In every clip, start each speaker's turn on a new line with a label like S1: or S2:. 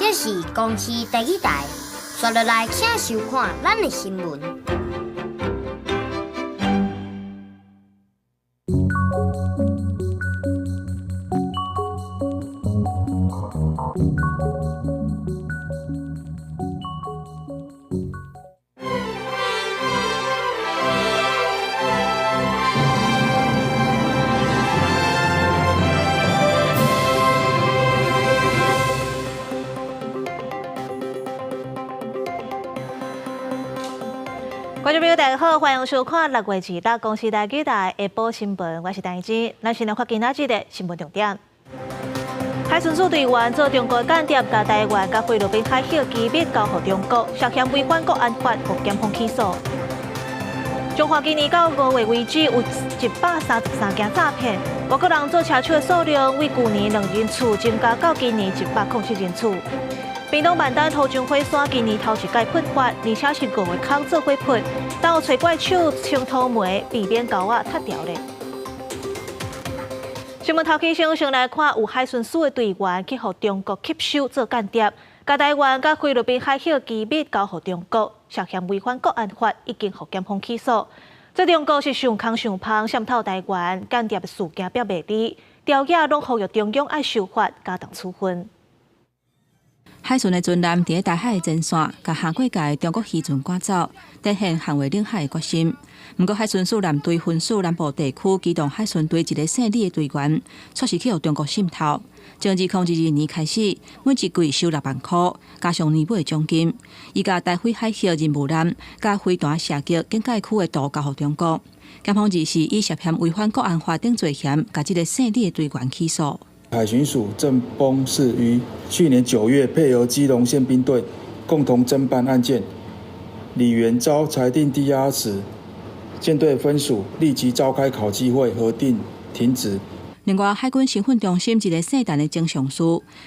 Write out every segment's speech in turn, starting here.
S1: 這是公視第一台，刷落來請收看咱的新聞。
S2: 觀眾朋友，大家好，歡迎收看6月26公視台語台下晡新聞，我是陳怡之。咱先來看今仔日的新聞重點。海巡署隊員做中國間諜，共台灣佮菲律賓海域機密交予中國，涉嫌違反國安法，予檢方起訴。彰化今年到5月為止，有133件詐騙，外國人做車手的數量，為舊年兩人次增加到今年107人次。屏東萬丹土石火山今年頭一擺噴發，而且是五个空做伙噴，但有揣怪手清土煤，避免溝仔塌掉咧。新聞頭起先，先來看有海巡署的隊員去予中國吸收做間諜，共台灣佮菲律賓海域機密交予中國，涉嫌違反國安法，已經予檢方起訴。這中國是上空上芳滲透台灣間諜的事件煏袂離，朝野攏呼籲中央愛修法加重處分。
S3: 海巡的船艦佇咧台海的前線，共跨過界的中國漁船趕走，展現捍衛領海的決心。毋過海巡署藍隊分署南部地區機動海巡隊一个姓李的隊員，確實去予中國滲透。從2022年開始，每一季收6萬箍，加上年尾的獎金，伊共台菲海域任務艦佮飛彈射擊警戒區的圖交予中國。檢方24以涉嫌違反國安法等罪嫌，共這个姓李的隊員起訴。
S4: 海巡署鄭崩是於去年9月配合基隆憲兵隊共同偵辦案件，李元遭裁定羈押時，艦隊分署立即召開考紀會核定停職。
S3: 另外，海軍新訓中心一个姓陳的前上士，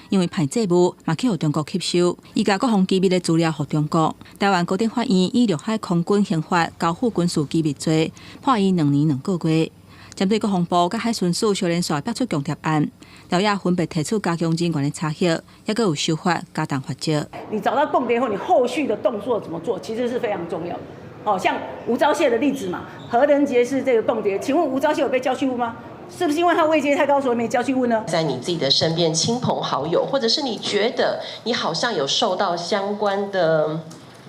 S3: 因為騙債務，嘛去予中國吸收，伊共國防機密的資料予中國。台灣高等法院以掠海空軍刑法交付軍事機密罪，判伊2年2個月。針對國防部佮海巡署相連紲爆出共諜案，朝野分別提出加強人員的查核，抑閣有修法加重罰則。
S5: 你找到共諜後，你後續的動作怎麼做，其實是非常重要的。哦，像吳釗燮的例子嘛，何仁杰是這個共諜，請問吳釗燮有被叫去問嗎？是不是因為他位階太高，所以沒叫去問呢？
S6: 在你自己的身邊親朋好友，或者是你覺得你好像有受到相關的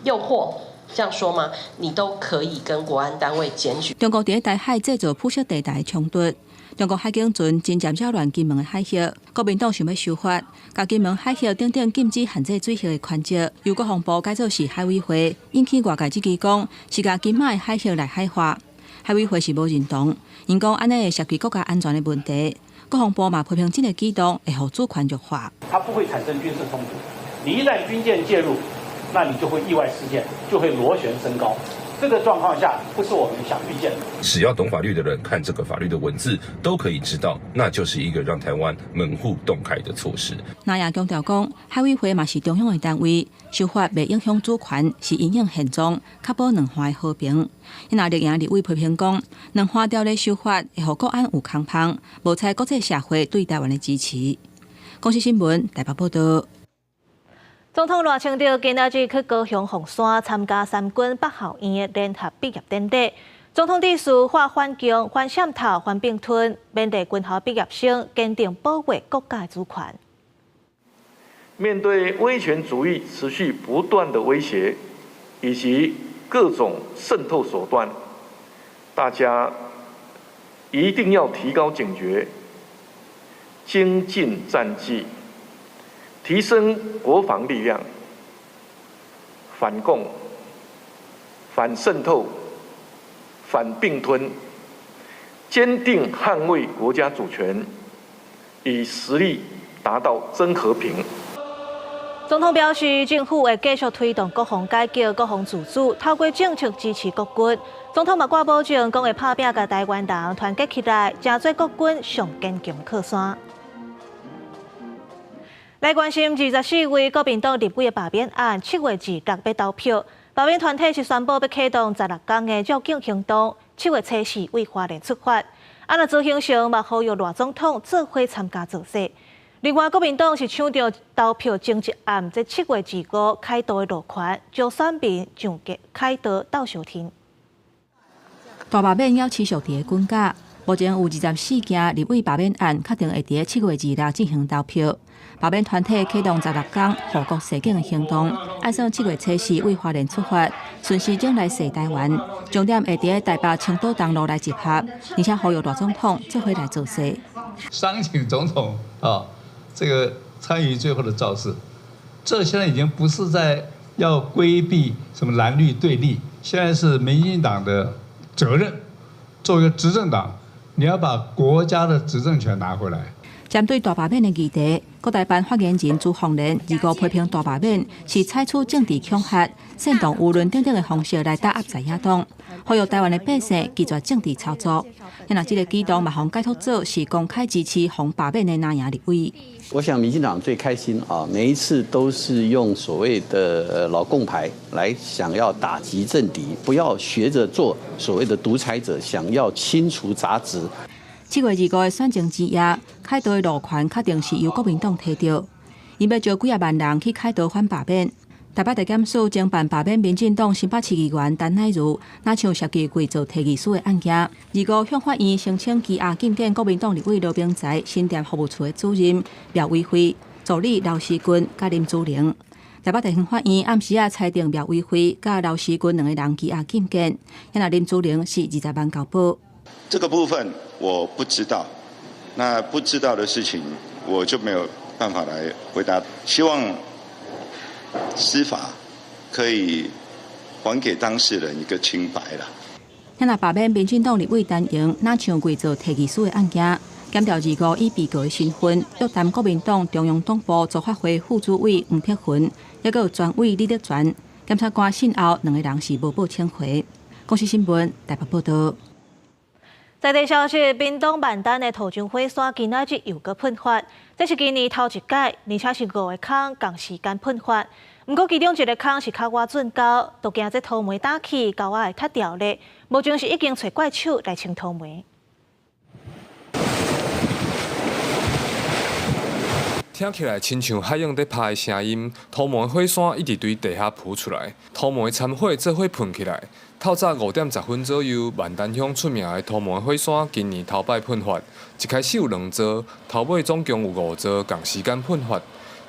S6: 誘惑，這樣說嗎？你都可以跟國安單位檢舉。
S3: 中國佇咧台海製造灰色地帶的衝突，中國海警船真正擾亂金門的海域，國民黨想欲修法，共金門海域等等禁止限制水域的權責，由國防部改做是海委會，引起外界質疑講是共金馬的海域內海化。海委會是無認同，𪜶講按呢會涉及國家安全的問題。國防部嘛批評這个舉動會予主權弱化。
S7: 它不會產生軍事衝突，你一旦軍艦介入，那你就會意外事件就會螺旋升高。這個狀況下不是我們想預見的。
S8: 只要懂法律的人看這個法律的文字，都可以知道，那就是一個讓台灣門戶洞開的措施。
S3: 那也強調講，海委會嘛是中央的單位，修法袂影響主權，是因應現狀，確保兩岸的和平。那綠營立委批評講，兩岸條例修法會予國安有空芳，無採國際社會對台灣的支持。公視新聞台北報道。
S2: 總統賴清德今仔日去高雄鳳山參加三軍八校院的聯合畢業典禮。總統致辭話反共、反滲透、反併吞，勉勵軍校畢業生堅定保衛國家主權。
S9: 面對威權主義持續不斷的威脅，以及各種滲透手段，大家一定要提高警覺，精進戰技。提升國防力量，反共、反滲透、反併吞，堅定捍衛國家主權，以實力達到真和平。
S2: 總統表示，政府會繼續推動國防改革、國防自主，透過政策支持國軍。總統嘛掛保證，講會拍拚共台灣人團結起來，成做國軍上堅強靠山。來關心24位國民黨立委的罷免案，7月26欲投票。罷免團體是宣布欲啟動16工的繞境行動，7月初四為花蓮出發。啊，若曹興誠嘛呼籲賴總統做伙參加造勢。另外，國民黨是搶著投票徵集案，這7月25凱道的路權，招選民上街凱道鬥相挺。
S3: 大罷免猶持續佇咧滾絞，目前有24件立委罷免案，確定會佇咧7月26進行投票。罷免團體啟動16工護國示警的行動，按算7月初四為花蓮出發，順時鐘來踅台灣，終點會佇咧台北青島東路來集合，而且呼籲賴總統做伙來造勢。
S10: 商請總統啊，這個參與最後的造勢，這現在已經不是在要規避什麼藍綠對立，現在是民進黨的責任，作為一個執政黨，你要把國家的執政權拿回來。
S3: 針對大罷免的議題，國台辦發言人朱鳳蓮25批評大罷免是採取政治恐嚇、煽動輿論等等的方式來打壓在野黨，呼籲台灣的百姓拒絕政治操作。若這個舉動嘛，予解脫做是公開支持予罷免的藍營立委。
S11: 我想民進黨最開心啊，每一次都是用所謂的老共牌來想要打擊政敵，不要學着做所謂的獨裁者，想要清除雜質。
S3: 7月25的選前之夜，凱道的路權確定是由國民黨提著，𪜶欲招幾仔萬人去凱道反罷免。台北地檢署偵辦罷免民進黨新北市議員陳乃如，若像涉及偽造提議書的案件，25向法院申請羈押禁見國民黨立委羅明才新店服務處的主任廖偉輝、助理劉時軍佮林祖玲。台北地方法院暗時仔裁定廖偉輝佮劉時軍兩個人羈押禁見，若林祖玲是20萬交保。
S12: 這個部分我不知道，那不知道的事情我就沒有辦法來回答。希望司法可以還給當事人一個清白啦。
S3: 若罷免民進黨立委陳瑩，若像偽造提議書的案件，檢調25以被告的身份約談國民黨中央黨部組發會副主委黃鐵雲，抑閣有專委李德全。檢察官訊後，兩個人是無報請回。公視新聞台北報道。
S2: 在地消息，屏東萬丹的土石火山今仔日又閣噴發，這是今年頭一擺，而且是五个空仝時間噴發。毋過其中一个空是較倚圳溝，都驚這土煤打起，溝仔會塌掉咧。目前是已經揣怪手來清土煤。
S8: 聽起來親像海湧佇拍的聲音，土煤火山一直對地下浮出來，土煤摻火做伙噴起來。透早5點10分左右，萬丹鄉出名的土煤火山今年頭擺噴發，一開始有兩座，頭尾總共有五座仝時間噴發。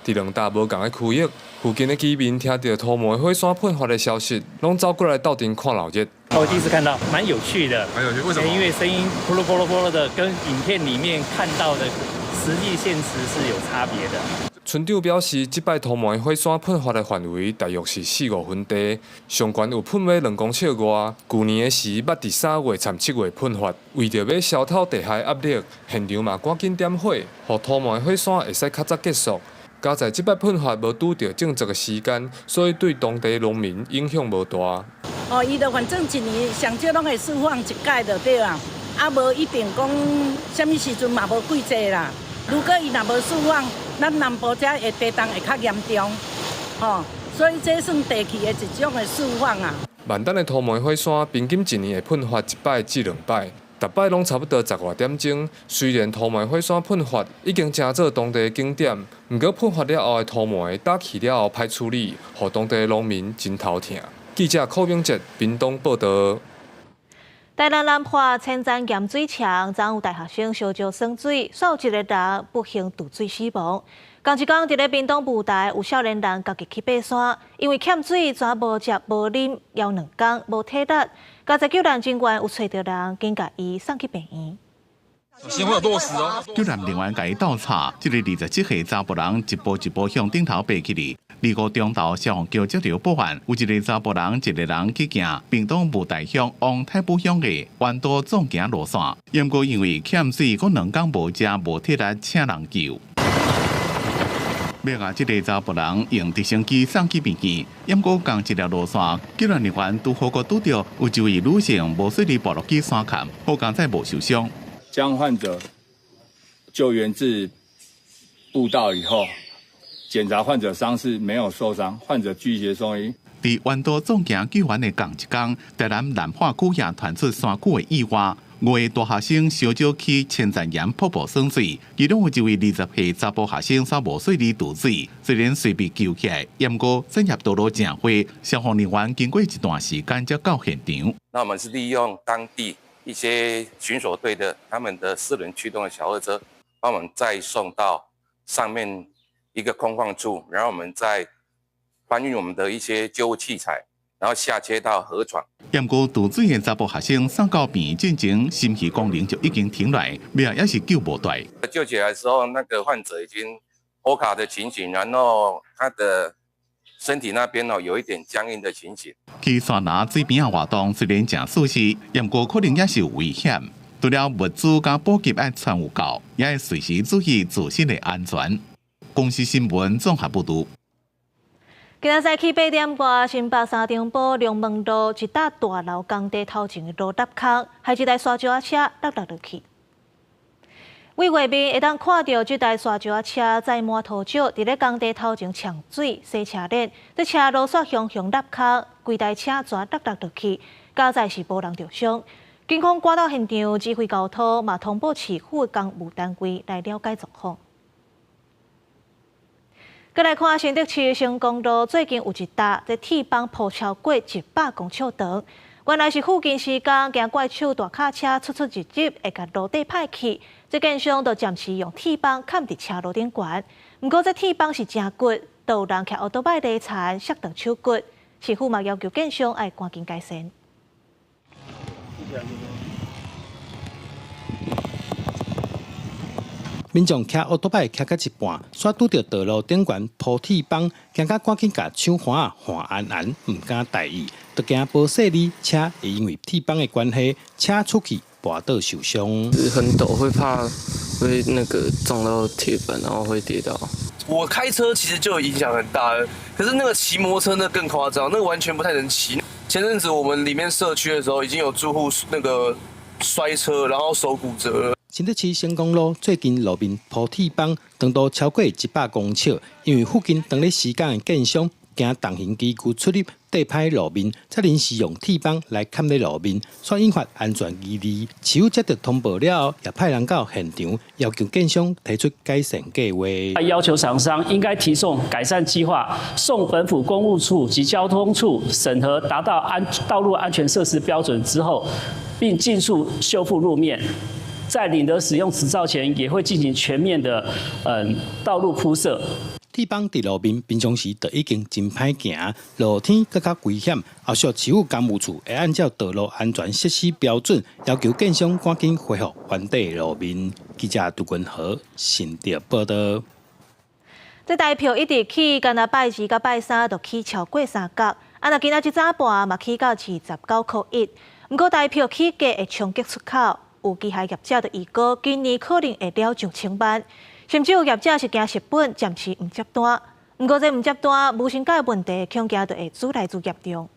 S8: 佇兩搭無仝的區域，附近的居民聽著土煤火山噴發的消息，攏走過來鬥陣看鬧熱。
S7: 我第一次看到，蠻有趣的。
S8: 蠻有趣，為什麼？
S7: 因為聲音噗嚕噗嚕噗嚕的，跟影片裡面看到的實際現實是有差別的。
S8: 村長表示，這擺土煤火山噴發的範圍大約是四五分地，上懸有噴欲2公尺外。舊年的時，捌佇3月摻7月噴發，為著欲消透地下壓力，現場嘛趕緊點火，予土煤火山會使較早結束。佳哉這擺噴發無拄著種植的時間，所以對當地農民影響無大。
S5: 哦，伊就反正一年上少攏會釋放一擺就對啊，啊無一定講啥物時陣嘛無季節啦。如果伊若無釋放，咱南部遮會地動會較嚴重，吼，所以這算地氣的一種的釋放啊。
S8: 萬丹的土煤火山平均一年會噴發一擺至兩擺，逐擺攏差不多10外點鐘。雖然土煤火山噴發已經成做當地的景點，毋過噴發了後的土煤打起了後歹處理，予當地的農民真頭疼。記者柯明哲屏東報導。
S2: 台南南化千層鹹水牆，昨有大學生燒石耍水，煞有一个人不幸墜水死亡。仝一工佇咧屏東霧台，有少年人家己去爬山，因為欠水，怎無食無啉，枵2工無體力。佳哉救援人員有揣著人，緊共伊送去病院。
S13: 先會有落石哦。
S14: 救援人員共伊鬥吵，這个27歲查埔人一步一步向頂頭爬起去。25中晝消防局接著報案，有一个查埔人一个人去行屏東霧台鄉往太武鄉的彎道縱行路線，毋過因為欠水，閣2工無食無體力，請人救。尾仔，這个查埔人用直升機送去病院，毋過仝一條路線，救援人員拄好閣拄著有一位女性無細膩跋落去山崁，好佳哉無受傷。
S15: 將患者救援至步道以後，檢查患者傷勢沒有受傷，患者拒絕送醫。
S14: 佇彎道縱行救援的仝一工，台南南化區也傳出山區的意外，五个大學生小少去千層岩瀑布耍水，其中有一位20歲查埔學生煞無細膩墮水，雖然隨被救起來，毋過進入道路誠血，消防人員經過一段時間才到現場。
S16: 那我們是利用當地一些巡守隊的他們的四輪驅動的小貨車，幫我們載送到上面一個空曠處，然後我們再搬運我們的一些救護器材，然後下切到河床。
S14: 毋過墮水的查埔學生送到病院進前，心肺功能就已經停來，尾仔也是救無蹛。
S16: 救起來的時候，那個患者已經 OHCA 的情形，然後他的身體那邊哦有一點僵硬的情形。
S14: 去山林水邊仔活動雖然誠舒適，毋過可能也是有危險。除了物資佮補給愛穿有夠，也愛隨時注意自身的安全。公視新聞綜合報導。
S2: 今仔早起8點外，新北三重埔龍門路一棟大樓工地頭前的路立空，害一台沙石仔車落落落去。對畫面會當看著這台沙石仔車載滿塗石，佇咧工地頭前沖水洗車鏈，這車路煞雄雄落空，規台車全落落落去，佳哉是無人著傷。警方趕到現場指揮交通，嘛通報市府工務單位來了解狀況。閣來看新竹市成功路最近有一搭這鐵枋鋪超過100公尺長，原來是附近施工驚怪手大卡車出出入入會共路底歹去，這建商就暫時用鐵枋崁佇車路頂懸。毋過這鐵枋是誠骨，都有人騎歐多擺犁田摔斷手骨，市府嘛要求建商愛趕緊改善。
S17: 民眾騎烏多擺騎到一半，煞拄著道路頂懸鋪鐵枋，驚甲趕緊共手環仔換安安，毋敢大意，就驚無細膩車會因為鐵枋的關係，車出去跋倒受傷。
S18: 很陡，會怕會那個撞到鐵板，然後會跌倒。
S19: 我開車其實就影響很大，可是那個騎摩托車那更誇張，那個完全不太能騎。前陣子我們裡面社區的時候，已經有住戶那個摔車，然後手骨折了。
S17: 新竹市成功路最近路面鋪鐵枋，長度超過100公尺，因為附近當咧施工的建商驚重型機具出入硩歹路面，才臨時用鐵枋來崁咧路面，煞引發安全疑慮。市府接到通報了後，也派人到現場，要求建商提出改善計劃。
S20: 要求廠商應該提送改善計劃，送本府工務處及交通處審核，達到安道路安全設施標準之後，並盡速修復路面。在領得使用執照前，也會進行全面的道路鋪設。
S17: 鐵枋佇路面平常時就已經真歹行，落雨天閣較危險。後續市府工務處會按照道路安全設施標準，要求建商趕緊恢復原底路面。記者杜君和新竹報導。
S2: 這台票一直起，干焦拜二佮拜三就起超過三角，啊，若今仔日早盤嘛起到29.1塊。毋過台票起價會衝擊出口。有機械業者就預估今年可能會了上千萬，甚至有業者是驚蝕本，暫時毋接單。毋過這毋接單，無薪假問題恐驚就會愈來愈嚴重。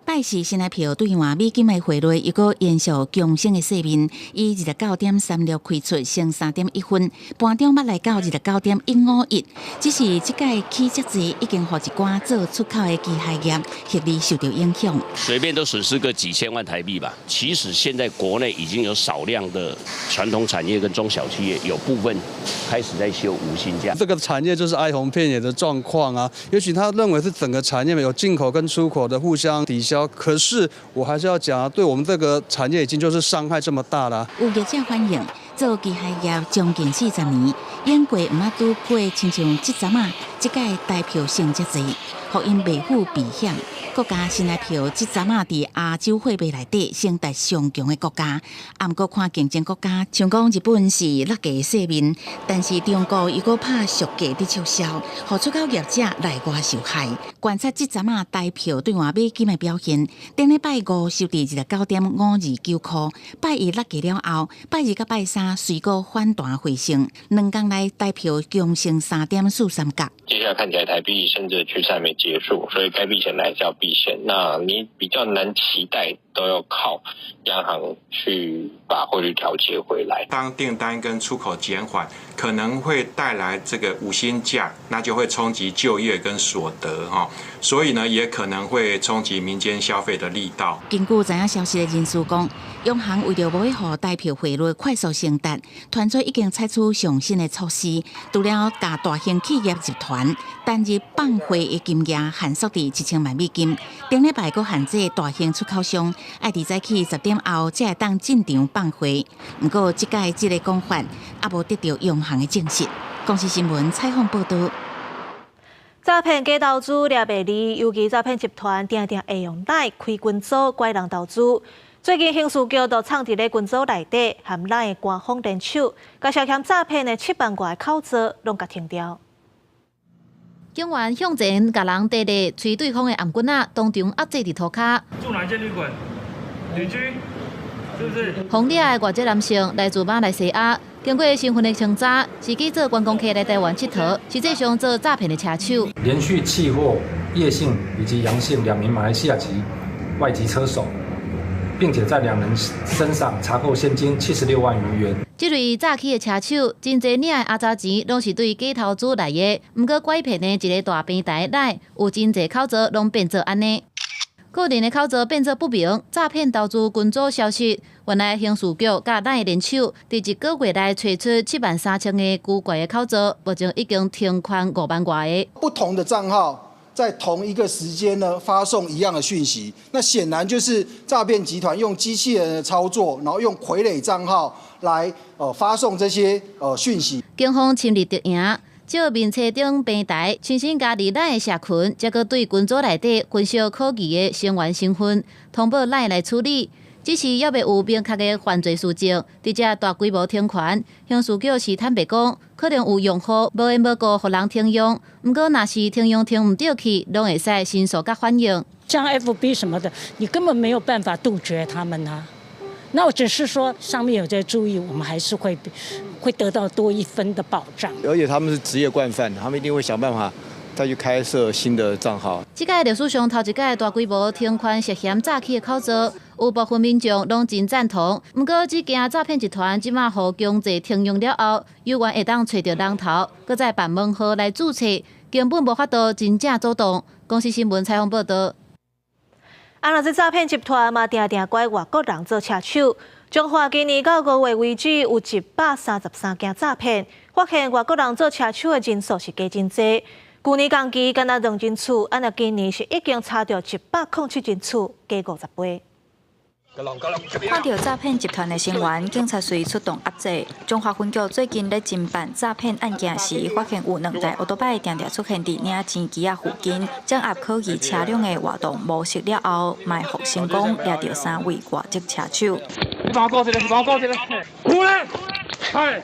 S21: 拜四新台票兌換美金的匯率又閣延續強升的勢面，以29.36開出，升3.1分，盤中捌來到29.151。只是這屆起遮濟，已經予一寡做出口的機械業獲利受到影響。
S22: 隨便都損失個幾千萬台幣吧。其實現在國內已經有少量的傳統產業跟中小企業有部分開始在休無薪假。
S23: 這個產業就是哀鴻遍野的狀況啊。也許他認為是整個產業有進口跟出口的互相抵消。可是我還是要講啊，對我們這個產業已經就是傷害這麼大了。
S21: 有業者反映，做機械業將近40年，永過毋捌拄過親像這陣仔，這屆台票升遮濟，予𪜶袂赴避險。閣加新台票這陣仔佇亞洲貨幣內底升達上強的國家，啊，毋過看競爭國家，像講日本是落價勢面，但是中國又閣拍俗價佇促銷，予出口業者內外受害。觀察這陣仔台票兌換美金的表現，頂禮拜五收佇29.529塊，拜一落價了後，拜二佮拜三隨閣反彈回升，兩工來台票強升3.43角。
S24: 接下來看起來台幣升值趨勢還沒結束，所以該避險來較
S1: 避險，那你比較難期待都要靠央行去把匯率調節回來。
S4: 當訂單跟出口減緩，可能會帶來這個無薪假，那就會衝擊就業跟所得哈，所以呢，也可能會衝擊民間消費的力道。
S21: 根據知影消息的人士講，央行為著無欲予台票匯率快速升值，團隊已經採取上新的措施，除了共大型企業集團單日放匯的金額限縮佇1000萬美金，頂禮拜閣限制大型出口商愛佇早起10點後才會當進場放匯。毋過，這擺這个講法猶無得著央行的證實。公視新聞採訪報導。
S2: 詐騙假投資掠袂離，尤其詐騙集團定定會用 LINE 開群組拐人投資。最近刑事局就藏佇咧群組內底，和 LINE 的官方聯手，共涉嫌詐騙的7萬外口座攏共停掉。
S6: 警員向前共人提咧催對方的頷頸仔，當場壓制佇塗跤。
S24: 住哪間旅館？旅居，是不是？
S6: 予掠的外籍男性來自馬來西亞，經過身份的清查，是去做觀光客來台灣𨑨迌，實際上做詐騙的車手。
S25: 連續緝獲葉姓以及楊姓兩名馬來西亞籍外籍車手，並且在兩人身上查獲現金76萬餘元。
S6: 這類詐欺的車手，真濟領的阿雜錢攏是對假投資來的，毋過拐騙的一个大平台內有真濟口座攏變做按呢。個人的口座變做不明，詐騙投資群組消失。原來刑事局佮 LINE 聯手，佇一个月內揣出7萬3千个古怪的口座，目前已經停款5萬外个。
S26: 不同的帳號在同一個時間呢發送一樣的訊息，那顯然就是詐騙集團用機器人的操作，然後用傀儡帳號來發送這些訊息。
S6: 警方深入敵營，借面冊頂平台，親身加入 LINE 的社群，才閣對群組內底分析可疑的成員身份，通報 LINE 來處理。只是猶未有明確的犯罪事證，直接大規模停權。刑事局是坦白講，可能有用戶無緣無故予人停用，毋過若是停用停毋著去，攏會使申訴佮反映。
S27: 像 FB 什麼的，你根本沒有辦法杜絕他們啊。那我只是說上面有在注意，我們還是會得到多一分的保障。
S28: 而且他們是職業慣犯，他們一定會想辦法再去開設新的賬號。
S6: 這屆歷史上頭一屆大規模停權涉嫌詐欺的口座，有部分民眾攏真贊同。毋過，只驚詐騙集團這馬予強制停用了後，猶原會當揣著人頭，閣再辦門號來註冊，根本無法度真正阻擋。公視新聞採訪報導。
S2: 啊，若這詐騙集團嘛，定定拐外國人做車手。彰化今年到5月為止，有133件詐騙，發現外國人做車手的人數是加真濟。舊年同期干焦兩人次，啊若今年是已經查著107人次，加50倍。
S29: 看著詐騙集團的成員，警察隨出動壓制。彰化分局最近咧偵辦詐騙案件時，發現有兩台歐多擺定定出現佇領錢機仔附近，掌握可疑車輛的活動模式了後，埋伏成功掠著三位外籍車手。
S24: 你幫我過這個，你幫我過這個，過來，嗨。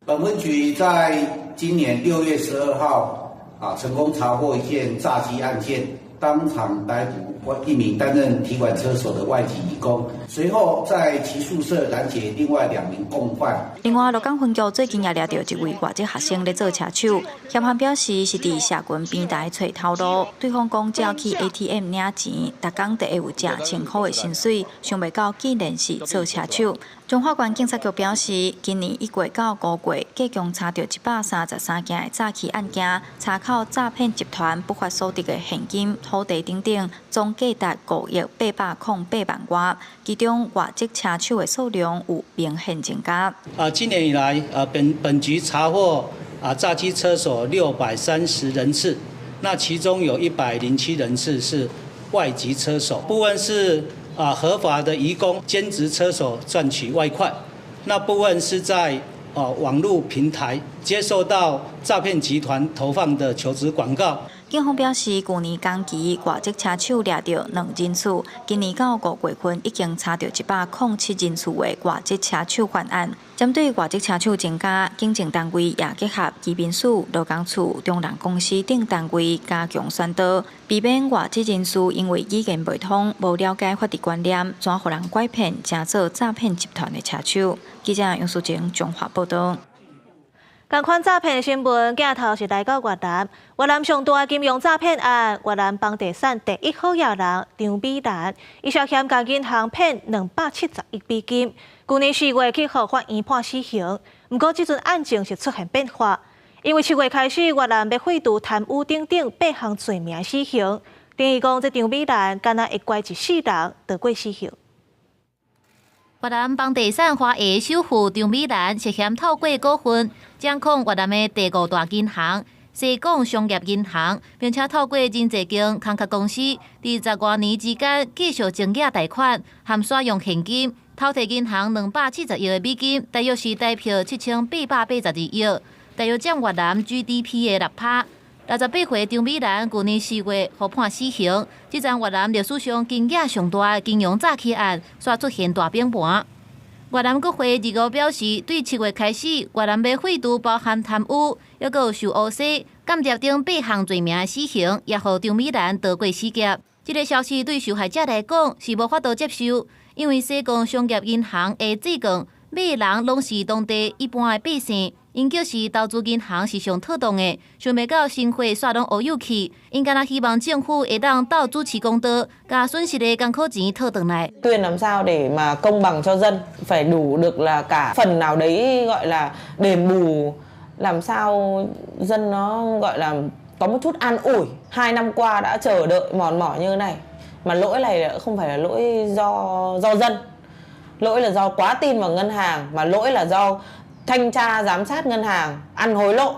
S30: 本分局在今年6月12號成功查獲一件詐欺案件，當場逮捕一名擔任提款車手的外籍移工，隨後在其宿舍攔截另外兩名共犯。
S29: 另外，鹿港分局最近也掠著一位外籍學生咧做車手，嫌犯表示是佇社群平台揣頭路，對方講只要去 ATM 領錢，逐工就會有成千箍的薪水，想袂到竟然是做車手。彰化縣警察局表示，今年1月到5月，計共查著133件的詐欺案件，查扣詐騙集團不法所得的現金、土地等等，總價達5億808萬外。其中外籍車手的數量有明顯增加。
S31: 今年以來，本局查獲詐欺車手630人次，那其中有107人次是外籍車手，部分是合法的移工兼職車手賺取外快，那部分是在網路平台接受到詐騙集團投放的求職廣告。
S29: 警方表示，舊年同期外籍車手掠著兩人次，今年到5月份已經查著107人次的外籍車手犯案。針對外籍車手增加，警政單位也結合移民署、勞工處、中人公司等單位加強宣導，避免外籍人士因為語言袂通、無了解法律觀念，轉予人拐騙，成做詐騙集團的車手。記者楊淑靜彰化報導。
S2: 仝款詐騙新聞鏡頭是來到越南，越南上大金融詐騙案，越南房地產第一好額人張美蘭，伊涉嫌共銀行騙270億美金，舊年4月去予法院判死刑。毋過這陣案情是出現變化，因為7月開始越南欲廢除貪污等等八項罪名死刑，等於講這張美蘭敢若會乖一世人逃過死刑。
S6: 越南房地產華裔首富張美蘭涉嫌透過股份掌控越南的第五大銀行西貢商業銀行，並且透過真濟間空殼公司，佇十外年之間繼續增額貸款，含使用現金偷提銀行270億的美金，大約是台票7882億，大約佔越南 GDP 的6%。68歲張美蘭舊年4月予判死刑，這樁越南歷史上金額上大的金融詐欺案，煞出現大變盤。越南國會二五表示，對7月開始，越南欲廢除包含貪污、抑閣有受烏洗、間諜等八項罪名的死刑，也予張美蘭逃過死劫。這个消息對受害者來講是無法度接受，因為西貢商業銀行的債券買人攏是當地一般的百姓。𪜶表示投資銀行是上妥當的，想袂到生活煞攏烏有去。𪜶敢若希望政府會當鬥主持公道，共損失的艱苦錢討轉來。
S3: Tuyên làm sao để mà công bằng cho dân, phải đủ được là cả phần nào đấy gọi là đền bù, làm sao dân nó gọi là có một chút an ủi. 2 năm qua đã chờ đợi mòn mỏi như thế này, mà lỗi này không phải là lỗi do dân, lỗi là do quá tin vào ngân hàng, mà lỗi là do thanh tra giám sát ngân hàng ăn hối lộ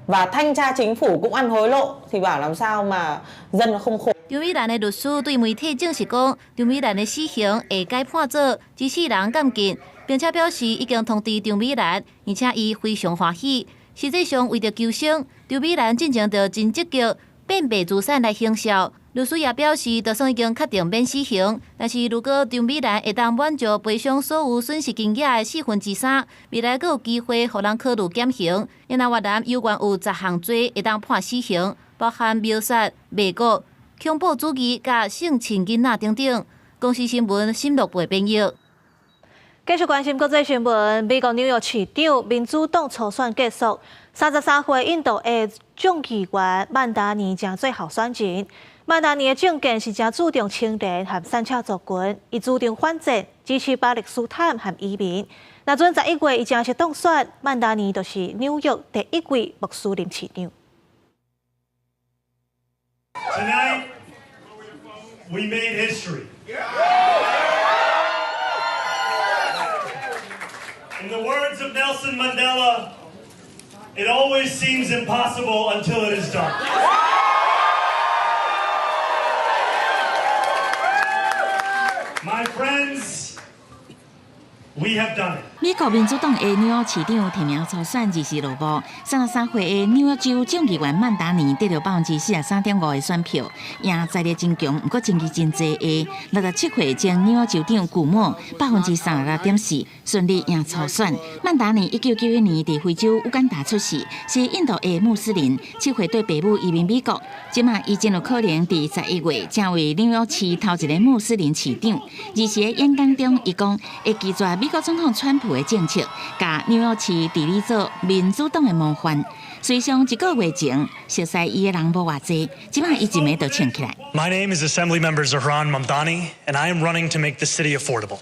S3: và thanh tra chính phủ cũng ăn hối lộ thì bảo làm sao mà dân nó không khổ.
S6: 張美蘭的律師對媒體證實講，張美蘭的死刑會改判做一世人監禁，並且表示已經通知張美蘭，而且伊非常歡喜。實際上為著求生，張美蘭進前就真積極變賣資產來行銷。律師也表示，就算已經確定免死刑，但是如果張美蘭會當滿足賠償所有損失金額的3/4，未來閣有機會予人考慮減刑。因為越南猶原有10項罪會當判死刑，包含謀殺、賣國、恐怖主義佮性侵囡仔等等。公視新聞新樂貝編譯。
S2: 繼續關心國際新聞，美國紐約市長民主黨初選結束，33歲印度裔眾議員曼達尼成做候選人。曼達尼的政見是誠注重青年和散赤族群，伊主張反戰，支持巴勒斯坦和移民。若準11月伊正式當選，曼達尼就是紐約第一位穆斯林市長。
S5: Tonight, we made history. In the words of Nelson Mandela, it always seems impossible until it is done. My friends, we have done it.
S21: 美國民主黨的紐約市長提名初選二時落幕，33歲的紐約州眾議員曼達尼得著43.5%的選票，贏財力真強，毋過爭議真濟的67歲前紐約州長古莫36.4%順利贏初選。曼達尼1991年佇非洲烏干達出世，是印度的穆斯林，7歲綴爸母移民美國，這馬伊真有可能佇11月成為紐約市頭一个穆斯林市長。二時的演講中，伊講會拒絕美國總統川普的政策，共紐約市治理做民主黨的模範。隨上一個月前，熟似伊的人無偌濟，這馬伊一暝就衝起來。
S5: My name is Assembly Member Zohran Mamdani, and I am running to make the city affordable.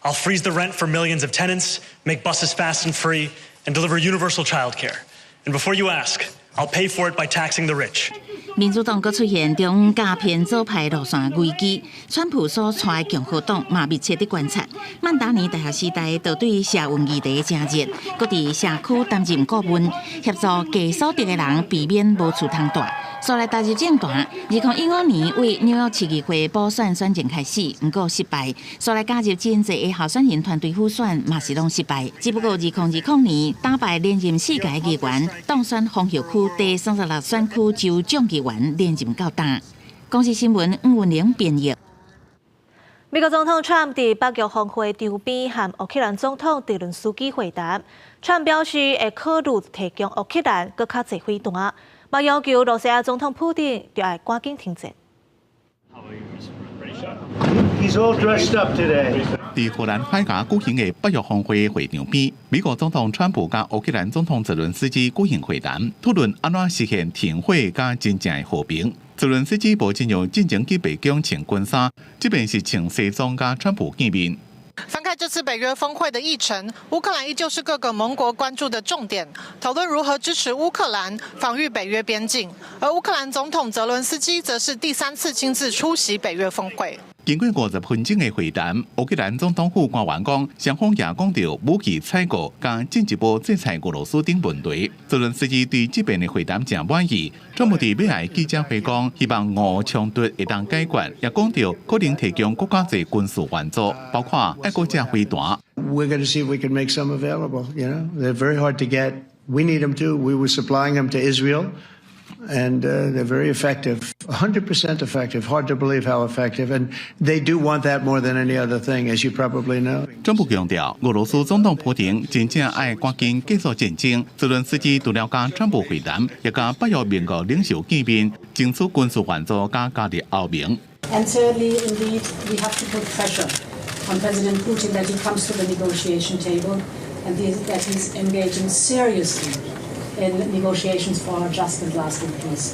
S5: I'll freeze the rent for millions of tenants, make buses fast and free, and deliver universal childcare. And before you ask, I'll pay for it by taxing the rich.
S21: 民主黨閣出現中央詐騙左派路線危機，川普所帶的共和黨嘛密切佇觀察。曼達尼大學時代就對社運議題誠熱，閣佇社區擔任顧問，協助低所得的人避免無厝通蹛。後來踏入政壇，2015年為紐約市議會補選選戰開始，毋過失敗。後來加入真濟的候選人團隊輔選，嘛是攏失敗。只不過2020年打敗連任四屆議員，當選豐後區第36選區州眾議員，連任到今。公視新聞吳文玲編譯。
S2: 美國總統川普佇北約峰會場邊和烏克蘭總統澤倫斯基會談，川普表示會考慮提供烏克蘭閣較濟飛彈，嘛要求羅西亞總統普丁著愛趕緊停戰。
S7: He's all dressed up today.
S8: 佇荷蘭海牙舉行的北約峰會會場邊，美國總統川普佮烏克蘭總統澤倫斯基舉行會談，討論按怎實現停火佮真正的和平。澤倫斯基無進入進前去白宮穿軍衫，這擺是穿西裝佮川普見面。
S9: 翻開這次北約峰會的議程，烏克蘭依舊是各個盟國關注的重點，討論如何支持烏克蘭防禦北約邊境。而烏克蘭總統澤倫斯基則是第三次親自出席北約峰會。
S8: 經過50分鐘的會談，烏克蘭總統府官員講，雙方也講著武器採購佮進一步制裁俄羅斯等問題。澤倫斯基對這擺的會談誠滿意，川普佇尾仔記者會講，希望俄烏衝突會當解決，也講著可能提供閣較濟軍事援助，包括愛國者飛彈。
S7: We're going to see if we can make some available. They're very hard to get. We need them too. We were supplying them to Israel. And they're very effective, 100% effective. Hard to believe how effective. And they do want that more than any other thing, as you probably know.
S8: 川普強調，俄羅斯總統普丁真正愛趕緊結束戰爭。澤倫斯基除了佮川普會談，也佮北約盟國領袖見面，爭取軍事援助佮加入歐盟。
S10: And thirdly, indeed, we have to put pressure on President Putin that he comes to the negotiation table and that he's engaging seriously in negotiations for a just and lasting peace.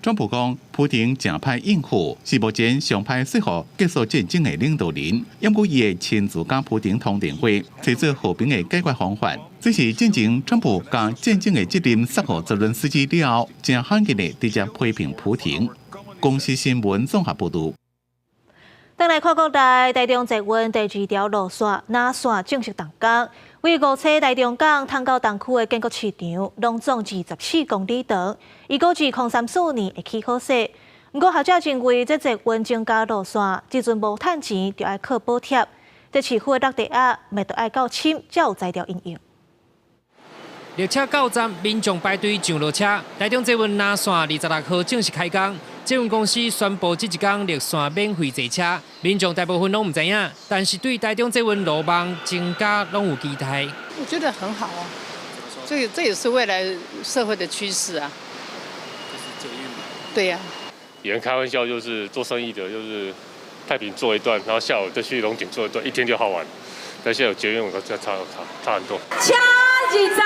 S8: 川普講，普丁誠歹應付，是目前上歹說服結束戰爭的領導人。毋過伊會親自佮普丁通電話，提出和平的解決方法。這是進前川普將戰爭的責任卸予澤倫斯基了後，誠罕見的直接批評普丁。公視新聞綜合報導。
S2: 轉來看國內，台中捷運第二條路線南線正式動工，為五車台中港通到東區的建國市場，攏總24公里長，預估2034年會起好勢。毋過學者認為，這捷運增加路線，這陣無趁錢，就愛靠補貼。這市府的落地壓，嘛著愛夠深，才有才調應用。
S11: 列車到站，民眾排隊上落車。台中捷運南線26號正式開工。捷運公司宣布，這一工綠線免費坐車，民眾大部分攏毋知影，但是對台中捷運路網增加攏有期待。
S12: 我覺得很好啊，這也是未來社會的趨勢啊。
S13: 就是捷運。
S12: 對呀。
S14: 有人開玩笑，就是做生意的，就是太平坐一段，然後下午再去龍井坐一段，一天就耗完。但現在有捷運，我覺得差差差很多。
S15: 車二十。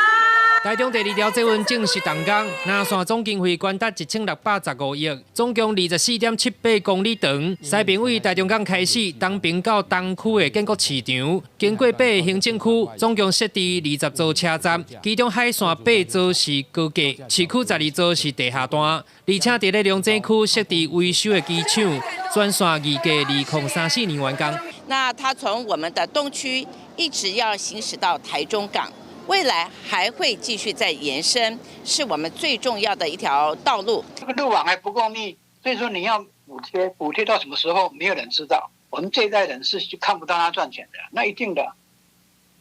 S11: 台中第二條捷運正式動工，南線總經費高達1615億，總共24.78公里長。西邊為台中港開始，東邊到東區的建國市場，經過八个行政區，總共設置20座車站，其中海線八座是高架，市區12座是地下段，而且佇咧龍井區設置維修的機廠，全線預計2034年完工。
S16: 那它從我們的東區一直要行駛到台中港。未來還會繼續再延伸，是我們最重要的一條道路。
S18: 這個路網還不夠密，所以說你要補貼，補貼到什麼時候，沒有人知道。我們這一代人是看不到他賺錢的，那一定的。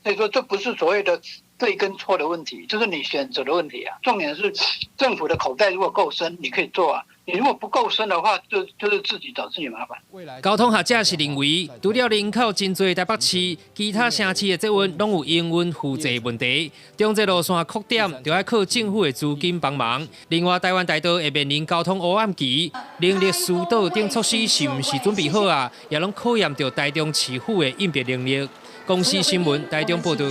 S18: 所以說這不是所謂的對跟錯的問題，就是你選擇的問題啊。重點是政府的口袋如果夠深，你可以做啊。你如果不夠深的話，就是自己找自己麻煩。
S11: 交通學者是認為，除了人口真濟台北市，其他城市的捷運攏有營運負債問題。中捷路線擴點，就愛靠政府的資金幫忙。另外，台灣大道會面臨交通黑暗期，能力疏導等措施是毋是準備好啊？也攏考驗著台中市府的應變能力。公視新聞台中報道。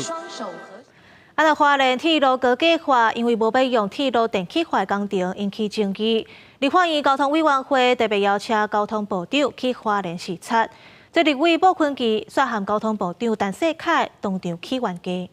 S2: 啊，那花蓮鐵路高架化，因為無欲用鐵路電氣化工程引起爭議。立法院交通委員會特別邀請交通部長去花蓮視察。這立委布坤基率和交通部長陳世凱當場起冤家。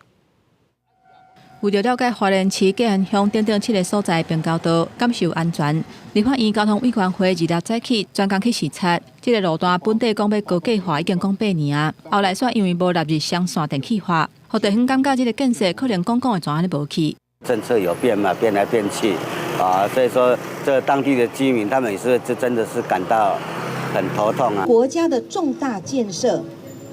S32: 為著了解花蓮市嘉安鄉等等七个所在平交道，敢是有安全，立法院交通委員會二六早起專工去視察。這个路段本底講欲高架化已經講8年啊，後來煞因為無納入雙線電氣化，予地方感覺這个建設可能講講會怎按呢無去。
S33: 政策有變嘛，變來變去啊，所以說這當地的居民他們也是這真的是感到很頭痛啊。
S34: 國家的重大建設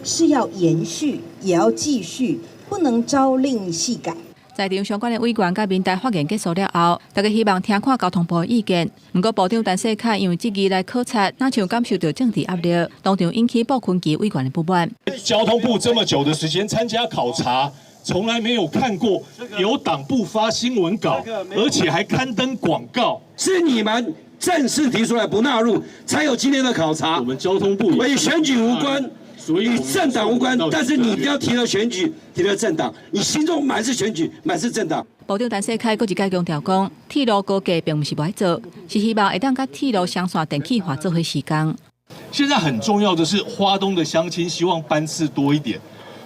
S34: 是要延續，也要繼續，不能朝令夕改。
S32: 在場相關的委員佮民代發言結束了後，大家希望聽看交通部的意見。毋過部長陳世凱因為質疑來考察，若像感受著政治壓力，當場引起布坤基委員的不滿。
S35: 交通部這麼久的時間參加考察，從來沒有看過有黨部發新聞稿，而且還刊登廣告。
S36: 是你們
S1: 正式提出來不納入，才有今天的考察。
S35: 我們交通部
S1: 與選舉無關，與政黨無關，但是你不要提了選舉，提了政黨，你心中滿是選舉，滿是政黨。
S32: 部長陳世凱閣一擺強調講，鐵路高架並毋是無愛做，是希望會當佮鐵路雙線電氣化做伙施工。
S35: 現在很重要的是，花東的鄉親希望班次多一點，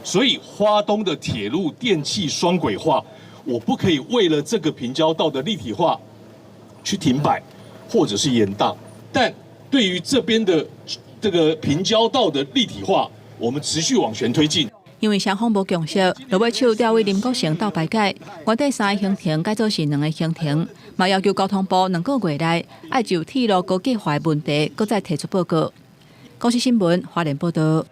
S35: 所以花東的鐵路電氣雙軌化，我不可以為了這個平交道的立體化去停擺或者是延宕。但對於這邊的這個平交道的立體化，我們持續往前推進。
S32: 因為雙方無共識，落尾手調委林國成鬥排解，原底三个行程改做是兩个行程，嘛要求交通部2個月內愛就鐵路高架化的問題，閣再提出報告。公視新聞花蓮報導。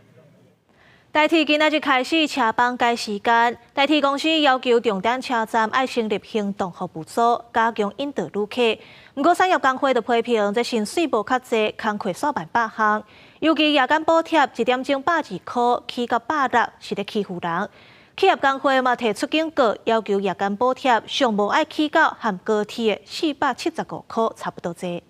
S2: 台鐵今仔日開始車班改時間，台鐵公司要求重點車站愛成立行動服務組，加強引導旅客。毋過產業工會就批評，這薪水無較濟，工課煞萬百項。尤其夜間補貼一點鐘120塊，起到160，是咧欺負人。企業工會嘛提出警告，要求夜間補貼上無愛起到和高鐵的475塊差不多濟。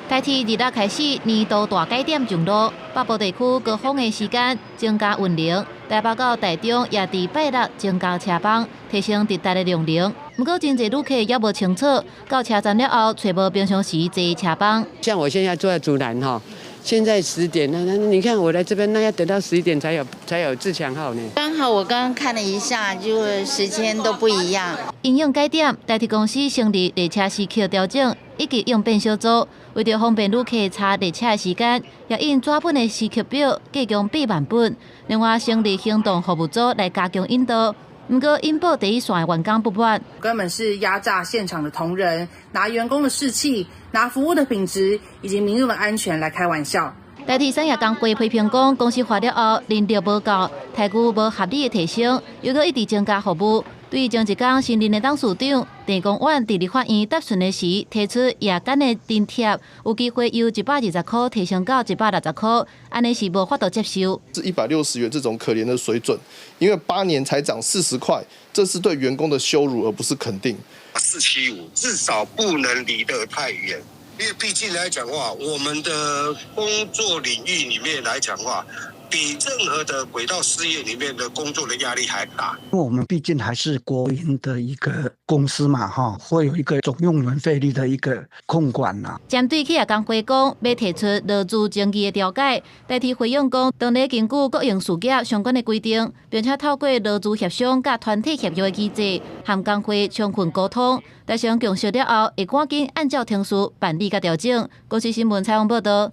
S6: 台鐵二六開始年度大改點上路，北部地區高峰的時間增加運能，台北到台中也佇拜六增加車班，提升直達的量能。毋過真濟旅客猶無清楚，到車站了後，揣無平常時坐車班。
S4: 像我現在住在竹南哈，現在10點，那你看我來這邊，那要等到11點才有自強號呢。
S15: 剛好我剛剛看了一下，就時間都不一樣。
S6: 因應改點，台鐵公司成立列車時刻調整以及應變小組，為著方便旅客查列車的時間，也印紙本的時刻表，計共8萬本。另外，成立行動服務組來加強引導。毋過，引爆第一線的員工不滿，
S17: 根本是壓榨現場的同仁，拿員工的士氣、拿服務的品質以及民眾的安全來開玩笑。
S6: 台鐵產業工會批評講，公司化了後，人力無夠，待遇無合理的提升，又閣一直增加服務。對於前一工新任的董事長鄭光遠佇立法院答詢的時，提出夜間的津貼有機會由120塊提升到160塊，按呢是無法度接受。
S19: 是160元這種可憐的水準，因為8年才漲40塊，這是對員工的羞辱，而不是肯定。
S20: 475至少不能離得太遠，因為畢竟來講話，我們的工作領域裡面來講話，比任何的軌道事業裡面的工作的壓力還大。
S22: 因為我們畢竟還是國營的一個公司嘛，哈，會有一個總用人費率的一個控管啦。
S6: 針對企業工會講，欲提出勞資爭議的調解，台鐵回應講，當咧根據國營事業相關的規定，並且透過勞資協商佮團體協約的機制，和工會充分溝通，達成共識了後，會趕緊按照程序辦理佮調整。公視新聞採訪報導。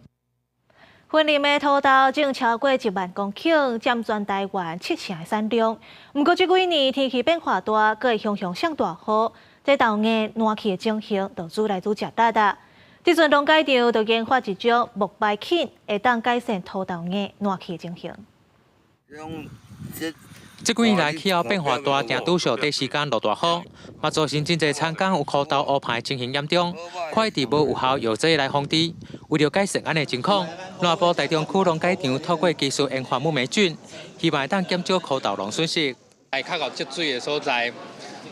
S2: 雲林的土豆種超過1萬公頃，佔全台灣7成的產量。毋過這幾年天氣變化大，閣會常常落大雨，這豆莢爛去的情形就愈來愈食力啊。這陣農改場就研發一種木白菌，會當改善土豆莢爛去的情形。
S23: 這幾年來氣候變化大，定拄著短時間落大雨，嘛造成真濟田間有枯豆烏棚情形嚴重，快佇無有效藥劑來防治。為著改善按呢情況，南部大中區農改場透過技術研發木黴菌，希望會當減少枯豆農損失。
S24: 來較𠢕積水的所在，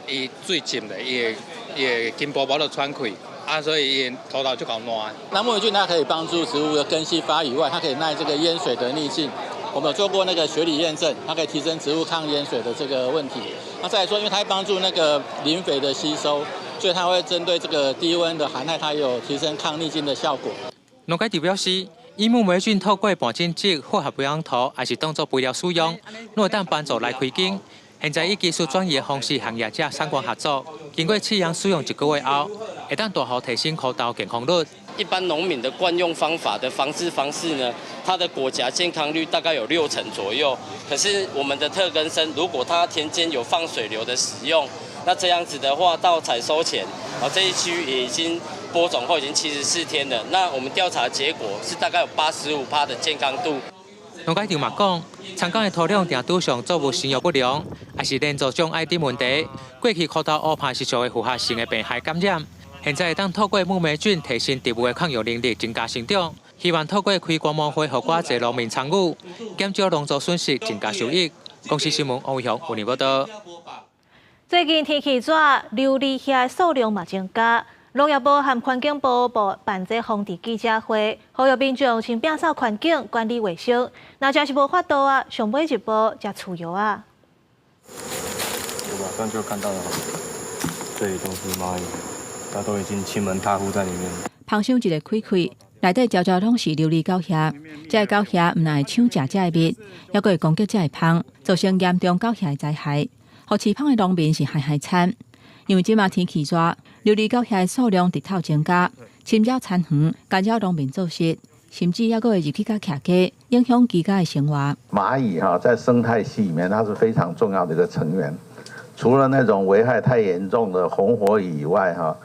S24: 伊水浸咧，伊的根部無法度喘氣，啊，所以伊的土豆就較爛。
S25: 那木黴菌它可以幫助植物的根系發育以外，它可以耐這個淹水的逆境。我們有做過那個學理驗證，它可以提升植物抗淹水的這個問題。那再來說，因為它會幫助那個磷肥的吸收，所以它會針對這個低溫的寒害，它有提升抗逆境的效果。
S23: 農改場表示，以木黴菌透過拌種植混合培養土，抑是當作肥料使用，攏會當幫助來開耕。現在以技術轉移的方式和業者相關合作，經過試驗使用一個月後，會當大幅提升枯豆健康率。
S26: 一般農民的慣用方法的防治方式呢，它的果莢健康率大概有6成左右。可是我們的特根生，如果它田間有放水流的使用，那這樣子的話，到採收前，啊這一區也已經播種後已經74天了。那我們調查結果是大概有85%的健康度。
S23: 農改場嘛講，田間的土壤定拄上作物生育不良，抑是連作障礙等問題。過去枯豆烏棚是常會復發性的病害感染。現在會當透過木黴菌提升植物的抗藥能力，增加生長。希望透過開觀摩會，予較濟農民參與，減少農作損失，增加收益。公視新聞王偉雄有報道。
S2: 最近天氣熱，琉璃蝦數量嘛增加。農業部和環境部辦這防治記者會，呼籲民眾先摒掃環境、管理衛生。若真是無法度啊，上尾一步食除藥啊。
S3: 我馬上就看到了，這裡都是螞蟻，它都已經侵門踏戶在裡面。
S32: 芳香一个開開，內底焦焦攏是琉璃狗蟻。這个狗蟻毋但會搶食這个蜜，猶閣會攻擊這个蜂，造成嚴重狗蟻的災害。予飼蜂的農民是害害慘，因為這馬天氣熱，琉璃狗蟻的數量直透增加，侵擾田園，干擾農民作息，甚至猶閣會入去共徛家，影響居家的生活。
S5: 螞蟻哈，在生態系裡面，它是非常重要的一個成員。除了那種危害太嚴重的紅火蟻以外，哈，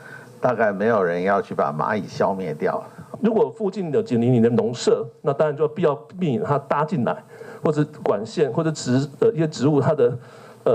S5: 大概沒有人要去把螞蟻消滅掉。
S7: 如果附近有緊鄰你的農舍，那當然就必要避免它搭進來，或者管線或者植的一些植物，它的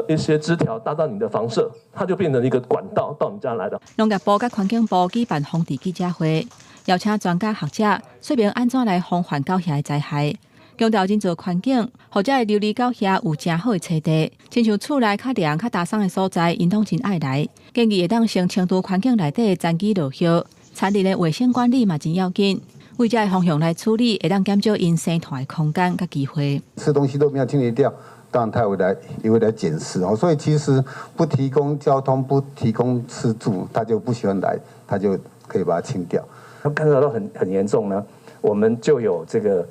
S7: 一些枝條搭到你的房舍，它就變成一個管道到你家來的。
S32: 農業部佮環境部舉辦防治記者會，邀請專家學者說明按怎來防範狗蟻的災害，強調營造環境，予這个琉璃狗蟻有誠好的棲地，親像厝內較涼、較焦鬆的所在，𪜶攏真愛來。建議會當先清除環境內底的殘枝落葉，田裡的衛生管理嘛真要緊。為這个方向來處理，會當減少𪜶生湠的空間佮機會。
S8: 吃東西都沒有清理掉，當然他會來，也會來撿食哦。所以其實不提供交通、不提供吃住，他就不喜歡來，他就可以把它清掉。
S9: 他看到都很嚴重呢，我們就有這個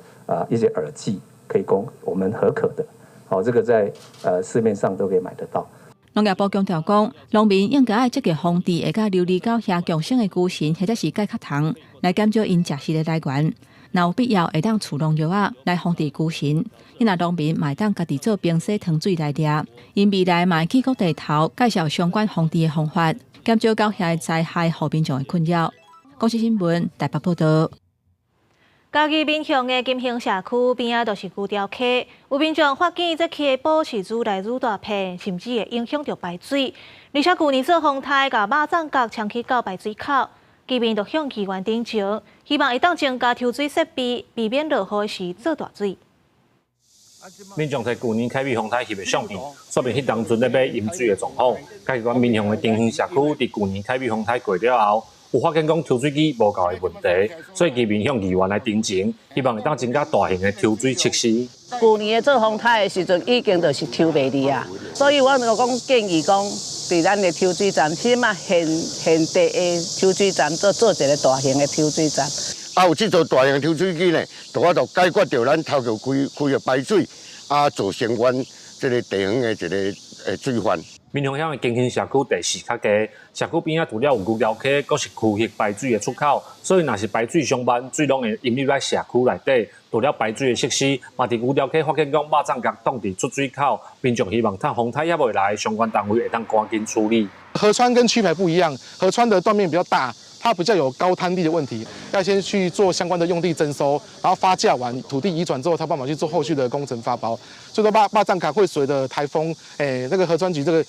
S9: 一些饵劑可以供我們核可的，好，這個在市面上都可以買得到。
S32: 農業部強調講，農民應該愛積極防治會佮琉璃狗蟻共生的龜蟳或者是介殼蟲，來減少𪜶食食的來源。若有必要，會當除農藥仔來防治龜蟳。你若農民嘛會當家己做冰洗糖水來掠。𪜶未來嘛會去各地頭介紹相關防治的方法，減少狗蟻的災害予民眾的困擾。公視新聞台北報道。
S2: 嘉義民雄的金興社區邊仔就是牛寮溪，有民眾發現這溪埔是愈來愈大片，甚至會影響著排水。而且舊年做風颱，共肉粽角沖去到排水口，居民就向議員陳情，希望會當增加抽水設備，避免落雨時做大水。
S10: 民眾佇舊年凱美風颱翕的相片，說明彼當陣咧欲淹水的狀況。嘉義縣民雄的長興社區佇舊年凱美風颱過了後，有發現講抽水機無夠的問題，所以居民向議員來陳情，希望會當增加大型的抽水設施。
S12: 舊年的做風颱的時陣，已經就是抽袂離啊，所以我就講建議講，佇咱的抽水站，起碼現地的抽水站做一個大型的抽水站。
S20: 啊，有這座大型抽水機呢，就我就解決著咱頭橋區區的排水，啊，造成阮這個地方的一個水患。
S10: 民雄鄉的金興社區地勢較低，社區邊仔除了有牛寮溪，閣是區域排水的出口，所以若是排水傷慢，水攏會淹入來社區內底。除了排水的設施，嘛佇牛寮溪發現講肉粽角擋佇出水口，民眾希望趁風颱猶未來，相關單位會當趕緊處理。
S13: 河川跟區排不一樣，河川的斷面比較大，它比較有高灘地的問題，要先去做相關的用地徵收，然後發價完土地移轉之後，才有辦法去做後續的工程發包。所以說肉粽角會隨著颱風，那個河川局這個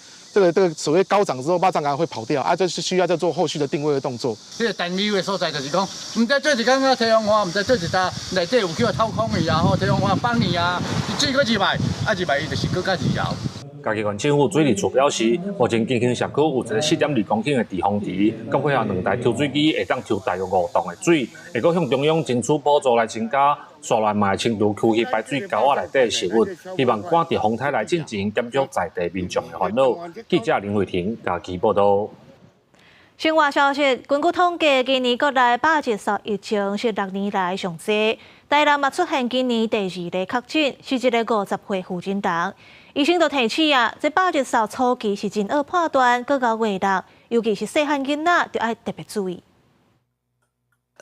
S13: 所謂高漲之後，肉粽角會跑掉啊，這是需要再做後續的定位的動作。
S14: 這個單位的所在就是講，毋知做一工啊，提風帆，毋知做一搭內底有叫掏空去啊，吼，提風帆放去啊，水閣入來，啊入來伊就是閣較自由。
S10: 嘉義縣政府水利處表示，目前金興社區有一个4.2公頃的滯洪池，閣配合兩台抽水機，會當抽大約5棟的水，會閣向中央爭取補助來增加，紲來嘛會清除區域排水溝仔內底的食物，希望趕佇風颱來進前，減少在地民眾的煩惱。記者林慧婷嘉義報道。
S2: 新聞消息，根據統計，今年國內百日嗽疫情是6年來上濟，台南嘛出現今年第二例確診，是一个50歲婦人人。醫生就提醒啊，這百日嗽初期是真惡判斷，閣較月六，尤其是細漢囡仔，就愛特別注意。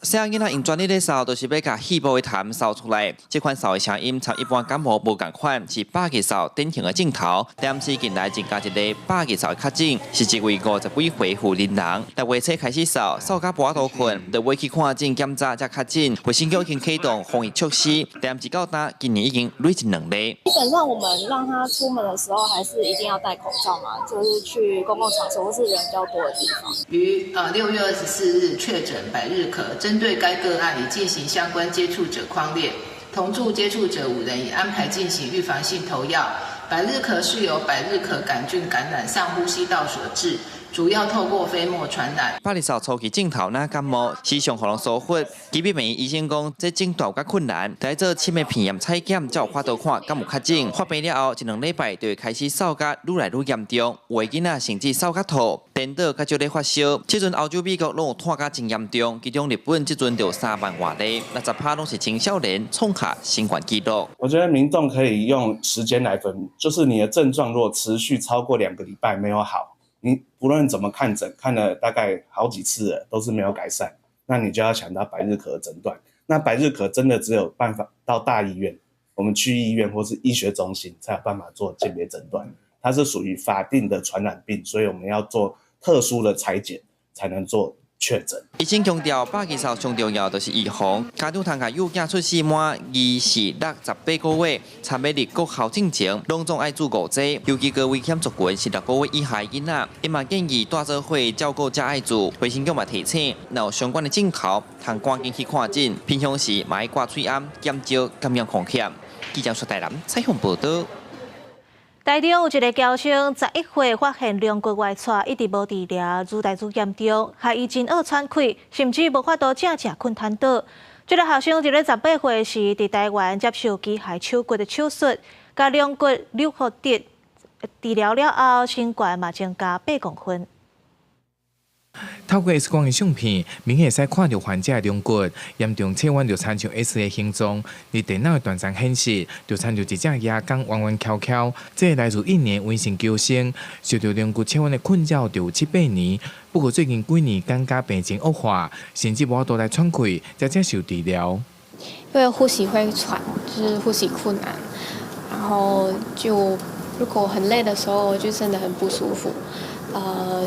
S21: 細漢囡仔用專力咧嗽，就是欲共肺部的痰嗽出來。這款嗽的聲音，參一般感冒無仝款，是百日嗽典型的症頭。但是近來增加一例百日嗽的確診，是一位50幾歲婦人人。6月初開始嗽，嗽到無法度睏，就欲去看診檢查才確診。衛生局已經啟動防疫措施，但是到今今年已經累積兩例。
S27: 基本上我們讓他出門的時候，還是一定要戴口罩嘛，就是去公共場所或是人比較多的地方。
S16: 於6月24日確診百日咳。針對該個案已進行相關接觸者匡列，同住接觸者5人已安排進行預防性投藥。百日咳是由百日咳桿菌感染上呼吸道所致，
S1: 主要透過飛沫傳染。
S21: 百日嗽初期症頭若感冒，時常予人疏忽。基比病院醫生講，這診斷有較困難，得做深的片驗採檢，才有法度看敢有確診。發病了後，一兩禮拜就會開始嗽甲愈來愈嚴重，有的囡仔甚至嗽甲吐，顛倒較少咧發燒。這陣歐洲、美國攏有湠甲真嚴重，其中日本這陣就有3萬外例，60%攏是青少年創下新懸紀錄。
S32: 我覺得民眾可以用時間來分，就是你的症狀如果持續超過2個禮拜沒有好，你不論怎麼看診，看了大概好幾次了，都是沒有改善，那你就要想到百日咳診斷。那百日咳真的只有辦法到大醫院，我們區醫院或是醫學中心才有辦法做鑑別診斷。它是屬於法定的傳染病，所以我們要做特殊的採檢才能做確診。
S21: 醫生強調，百日嗽上重要就是預防。家長通共幼囝出世滿2、4、6、18個月，參欲入國校進前，攏總愛注五劑。尤其高危險族群是6個月以下囡仔，伊嘛建議帶做伙照顧才愛注。衛生局嘛提醒，若有相關的症頭，通趕緊去看診。平常時嘛愛掛喙罨，減少感染風險。記者蘇台南採訪報導。
S2: 台中有一个僑生，11歲發現龍骨外疶，一直無治療，愈來愈嚴重，害伊真惡喘氣，甚至無法度正正睏癱倒。這个學生佇咧18歲時，佇台灣接受機械手骨的手術，共龍骨扭曲治治療了後，身懸嘛增加8公分。
S4: 透過 X 光的相片，明顯會使看著患者的龍骨嚴重切彎就親像 S 的形狀。佇電腦的斷層顯示，就親像一隻鵝肝彎彎翹翹。這個來自印尼溫姓僑生，受著龍骨切彎的困擾，就有七八年。不過最近幾年感覺病情惡化，甚至無法度來喘氣，才接受治療。
S11: 因為呼吸會喘，就是呼吸困難，然後就如果很累的時候，就真的很不舒服。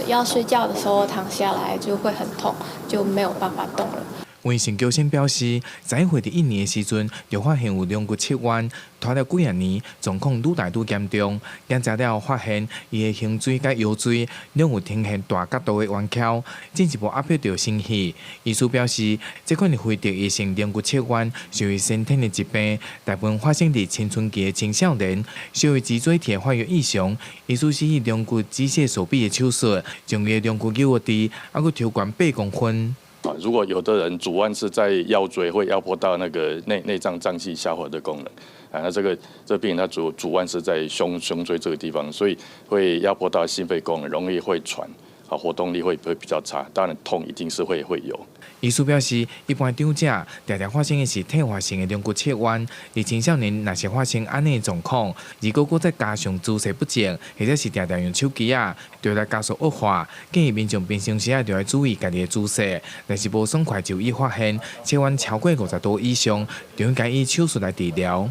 S11: 要睡覺的時候躺下來就會很痛，就沒有辦法動了。
S4: 溫姓僑生表示，11歲佇印尼的時陣，就發現有龍骨切彎，拖了幾仔年，狀況愈來愈嚴重。檢查了後發現，伊的胸椎佮腰椎攏有呈現大角度的彎曲，進一步壓迫著心血。醫師表示，這款的非特異性龍骨切彎屬於先天的疾病，大部分發生佇青春期的青少年，屬於脊椎體發育異常。醫師施以龍骨機械手臂的手術，將伊的龍骨扭曲，猶閣抽懸8公分。
S15: 啊，如果有的人主彎是在腰椎，會壓迫到那個內臟臟器下滑的功能，啊，那這個病人他主彎是在胸椎這個地方，所以會壓迫到心肺功能，容易會喘，啊，活動力會比較差，當然痛一定是會有。
S4: 醫師表示，一般長者常常發生的是退化性的龍骨切彎，而青少年若是發生按呢狀況，如果閣再加上姿勢不正，或者是常常用手機仔，就會來加速惡化。建議民眾平常時仔就愛注意家己的姿勢，若是無爽快就醫發現切彎超過50度以上，就應該以手術來治療。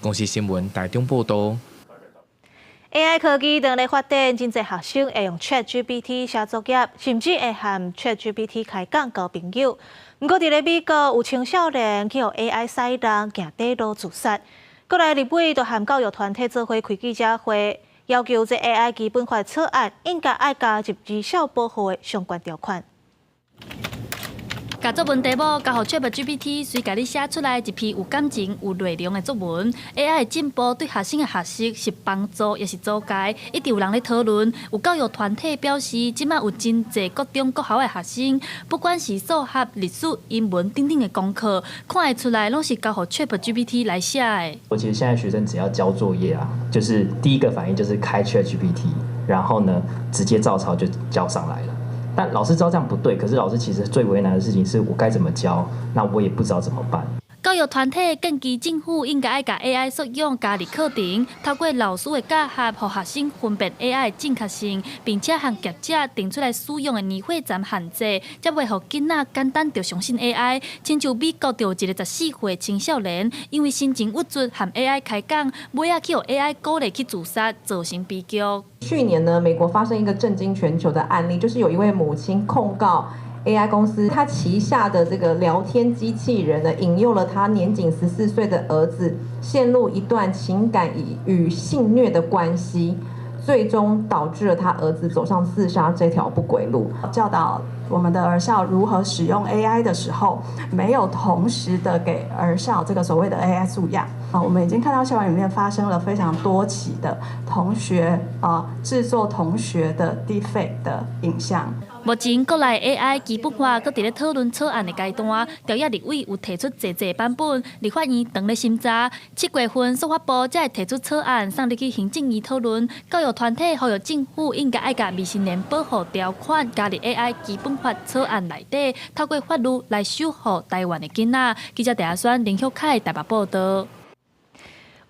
S4: 公視新聞台中報導。
S2: AI 科技當咧發展，真濟學生會用 ChatGPT 寫作業，甚至會和 ChatGPT 開講交朋友。毋過，佇咧美國有青少年去予 AI 使弄，行短路自殺。過來立委就和教育團體做伙開記者會，要求這 AI 基本法草案應該愛加入兒少保護的相關條款。
S17: 共作文題目交予 ChatGPT，隨共你寫出來一篇有感情、有內容的作文。AI 的進步對學生的學習是幫助，抑是阻礙，一直有人咧討論。有教育團體表示，這馬有真濟國中、國校的學生，不管是數學、歷史、英文等等的功課，看會出來攏是交予 ChatGPT 來寫的。
S18: 我其實現在學生只要交作業啊，就是第一個反應就是開 ChatGPT，然後呢直接照抄就交上來了。但老師知道這樣不對，可是老師其實最為難的事情是我該怎麼教，那我也不知道怎麼辦。
S17: 教育團體建議政府應該愛共 AI 素養加入課程，透過老師的教學，予學生分辨 AI 的正確性，並且和業者定出來使用的年歲層限制，才袂予囡仔簡單就相信 AI。親像美國就有一個14歲青少年，因為心情鬱卒和 AI 開講，尾仔去予 AI 鼓勵去自殺，造成悲劇。
S19: 去年呢，美國發生一個震驚全球的案例，就是有一位母親控告 AI 公司，他旗下的這個聊天機器人呢，引誘了他年僅14歲的兒子陷入一段情感與性虐的關係，最終導致了他兒子走上自殺這條不歸路。
S22: 教導我們的兒少如何使用 AI 的時候，沒有同時的給兒少這個所謂的 AI 素養。啊，我們已經看到校園裡面發生了非常多起的同學啊製作同學的 deepfake 的影像。
S17: 目前國內 AI 基本法閣佇咧討論草案的階段，朝野立委有提出濟濟版本，立法院當咧審查。7月份司法部才會提出草案送入去行政院討論。教育團體呼籲政府應該愛共未成年保護條款加入 AI 基本法草案內底，透過法律來守護台灣的囡仔。記者鄭阿宣、林旭凱台北報導。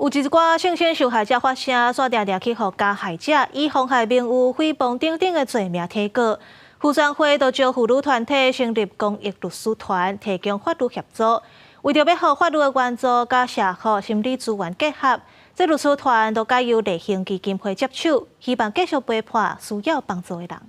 S2: 有一寡性侵受害者發聲，煞定定去予加害者以妨害名譽、誹謗等等的罪名提告。婦權會就招婦女團體成立公益律師團，提供法律協助。為著欲予法律的援助佮社福心理資源結合，這律師團都改由麗興基金會接手，希望繼續陪伴需要幫助的人。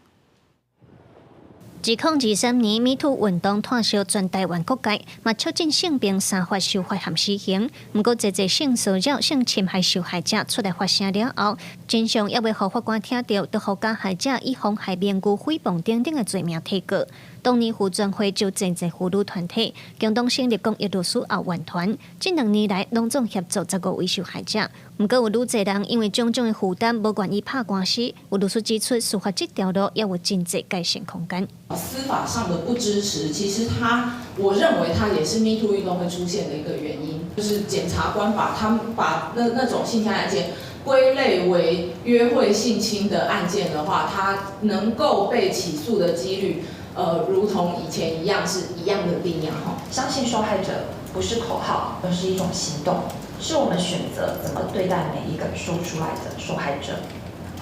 S3: 2023年，MeToo 運動湠燒全台灣各界，嘛促進性平三法修法和施行。毋過，濟濟性騷擾、性侵害受害者出來發聲了後，真相猶未予法官聽著，就予加害者以妨害名譽、誹謗等等的罪名提告。當年婦權會就濟濟婦女團體共同成立公益律師後援團，這2年來攏總協助15位受害者。毋過有愈濟人因為種種的負擔，無願意拍官司。有律師指出，司法這條路猶有真濟改善空間。
S1: 司法上的不支持，其實他，我認為他也是 MeToo 運動會出現的一個原因，就是檢察官把他們把那種性侵案件歸類為約會性侵的案件的話，他能夠被起訴的幾率，如同以前一樣是一樣的低啊！
S5: 相信受害者不是口號，而是一種行動，是我們選擇怎麼對待每一個說出來的受害者，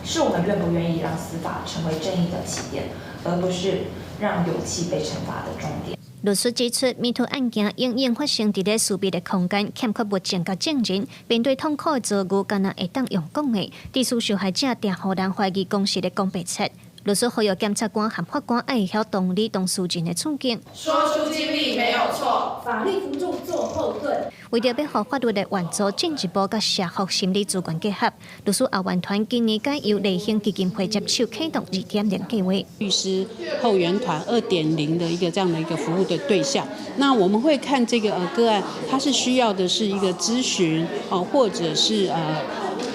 S5: 是我們願不願意讓司法成為正義的起點，而不是讓勇氣被懲罰的終點。
S3: 律師指出，MeToo 案件永遠發生佇咧私密的空間，欠缺物證佮證人，面對痛苦的遭遇，敢若會當用講的，致使受害者定予人懷疑講實咧講白賊。律師呼籲檢察官和法官愛會曉同理當事人的處境，
S1: 說出經歷沒有錯，
S6: 法律輔助做後盾。
S3: 為著欲予法律的援助進一步佮社福心理資源結合，律師後援團今年改由麗興基金會接手啟動2.0計劃。
S7: 律師後援團2.0的一個這樣的一個服務的對象，那我們會看這個個案，他是需要的是一個諮詢哦，或者是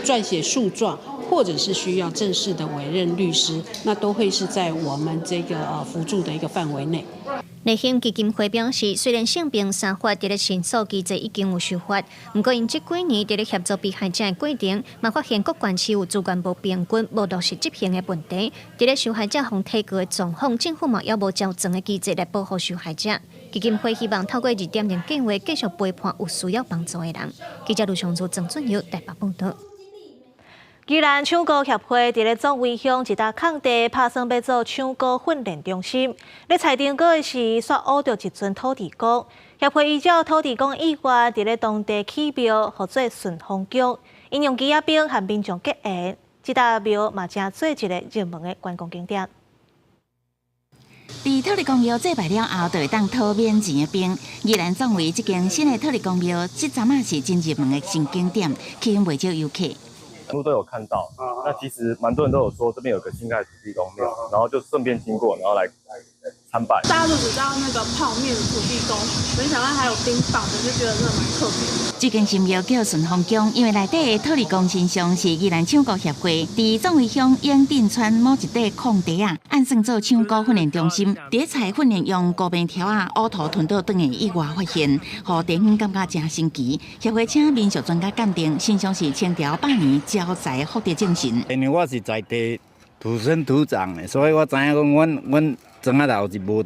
S7: 撰寫訴狀。或者是需要正式的委任律師，那都會是在我們這個輔助的一個範圍內。
S3: 麗興基金會表示，雖然性平三法佇咧申訴機制已經有修法，毋過𪜶這幾年佇咧協助被害者的過程，嘛發現各縣市有資源無平均、無落實執行的問題。佇咧受害者予提告的狀況，政府嘛猶無周全的機制來保護受害者。基金會希望透過2.0計劃，繼續陪伴有需要幫助的人。記者盧尚祖、曾俊友台北報導。
S2: 宜蘭搶孤協會佇咧壯圍鄉一搭空地，拍算欲做搶孤訓練中心。咧踩頂個月時，煞挖著一尊土地公。協會依照土地公意願，佇咧當地起廟，號做順風宮，𪜶用枝仔冰和民眾結緣，這搭廟嘛成做一個熱門的觀光景點。
S23: 佇土地公廟祭拜了後，就會當討免錢的冰。宜蘭壯圍這間新的土地公廟，這陣仔是真熱門的新景點，吸引袂少遊客。
S24: 全部都有看到，那其實蠻多人都有說這邊有個新蓋土地公廟，然後就順便經過，然後來參拜。
S25: 大家都只知道那個泡麵土地公，沒想到還有冰棒的，就覺得真的蠻特別。
S23: 這間神廟叫順風宮，因為內底的土地公神像是宜蘭搶孤協會佇壯圍鄉永鎮村某一塊空地仔，按算做搶孤訓練中心。佇採訓練用孤冰條仔烏塗吞倒轉的意外發現，予地方感覺誠神奇。協會請民俗專家鑑定，神像是清朝百年招財福德正神。
S26: 因為我是在地土生土長的，所以我知影講，阮莊仔頭是無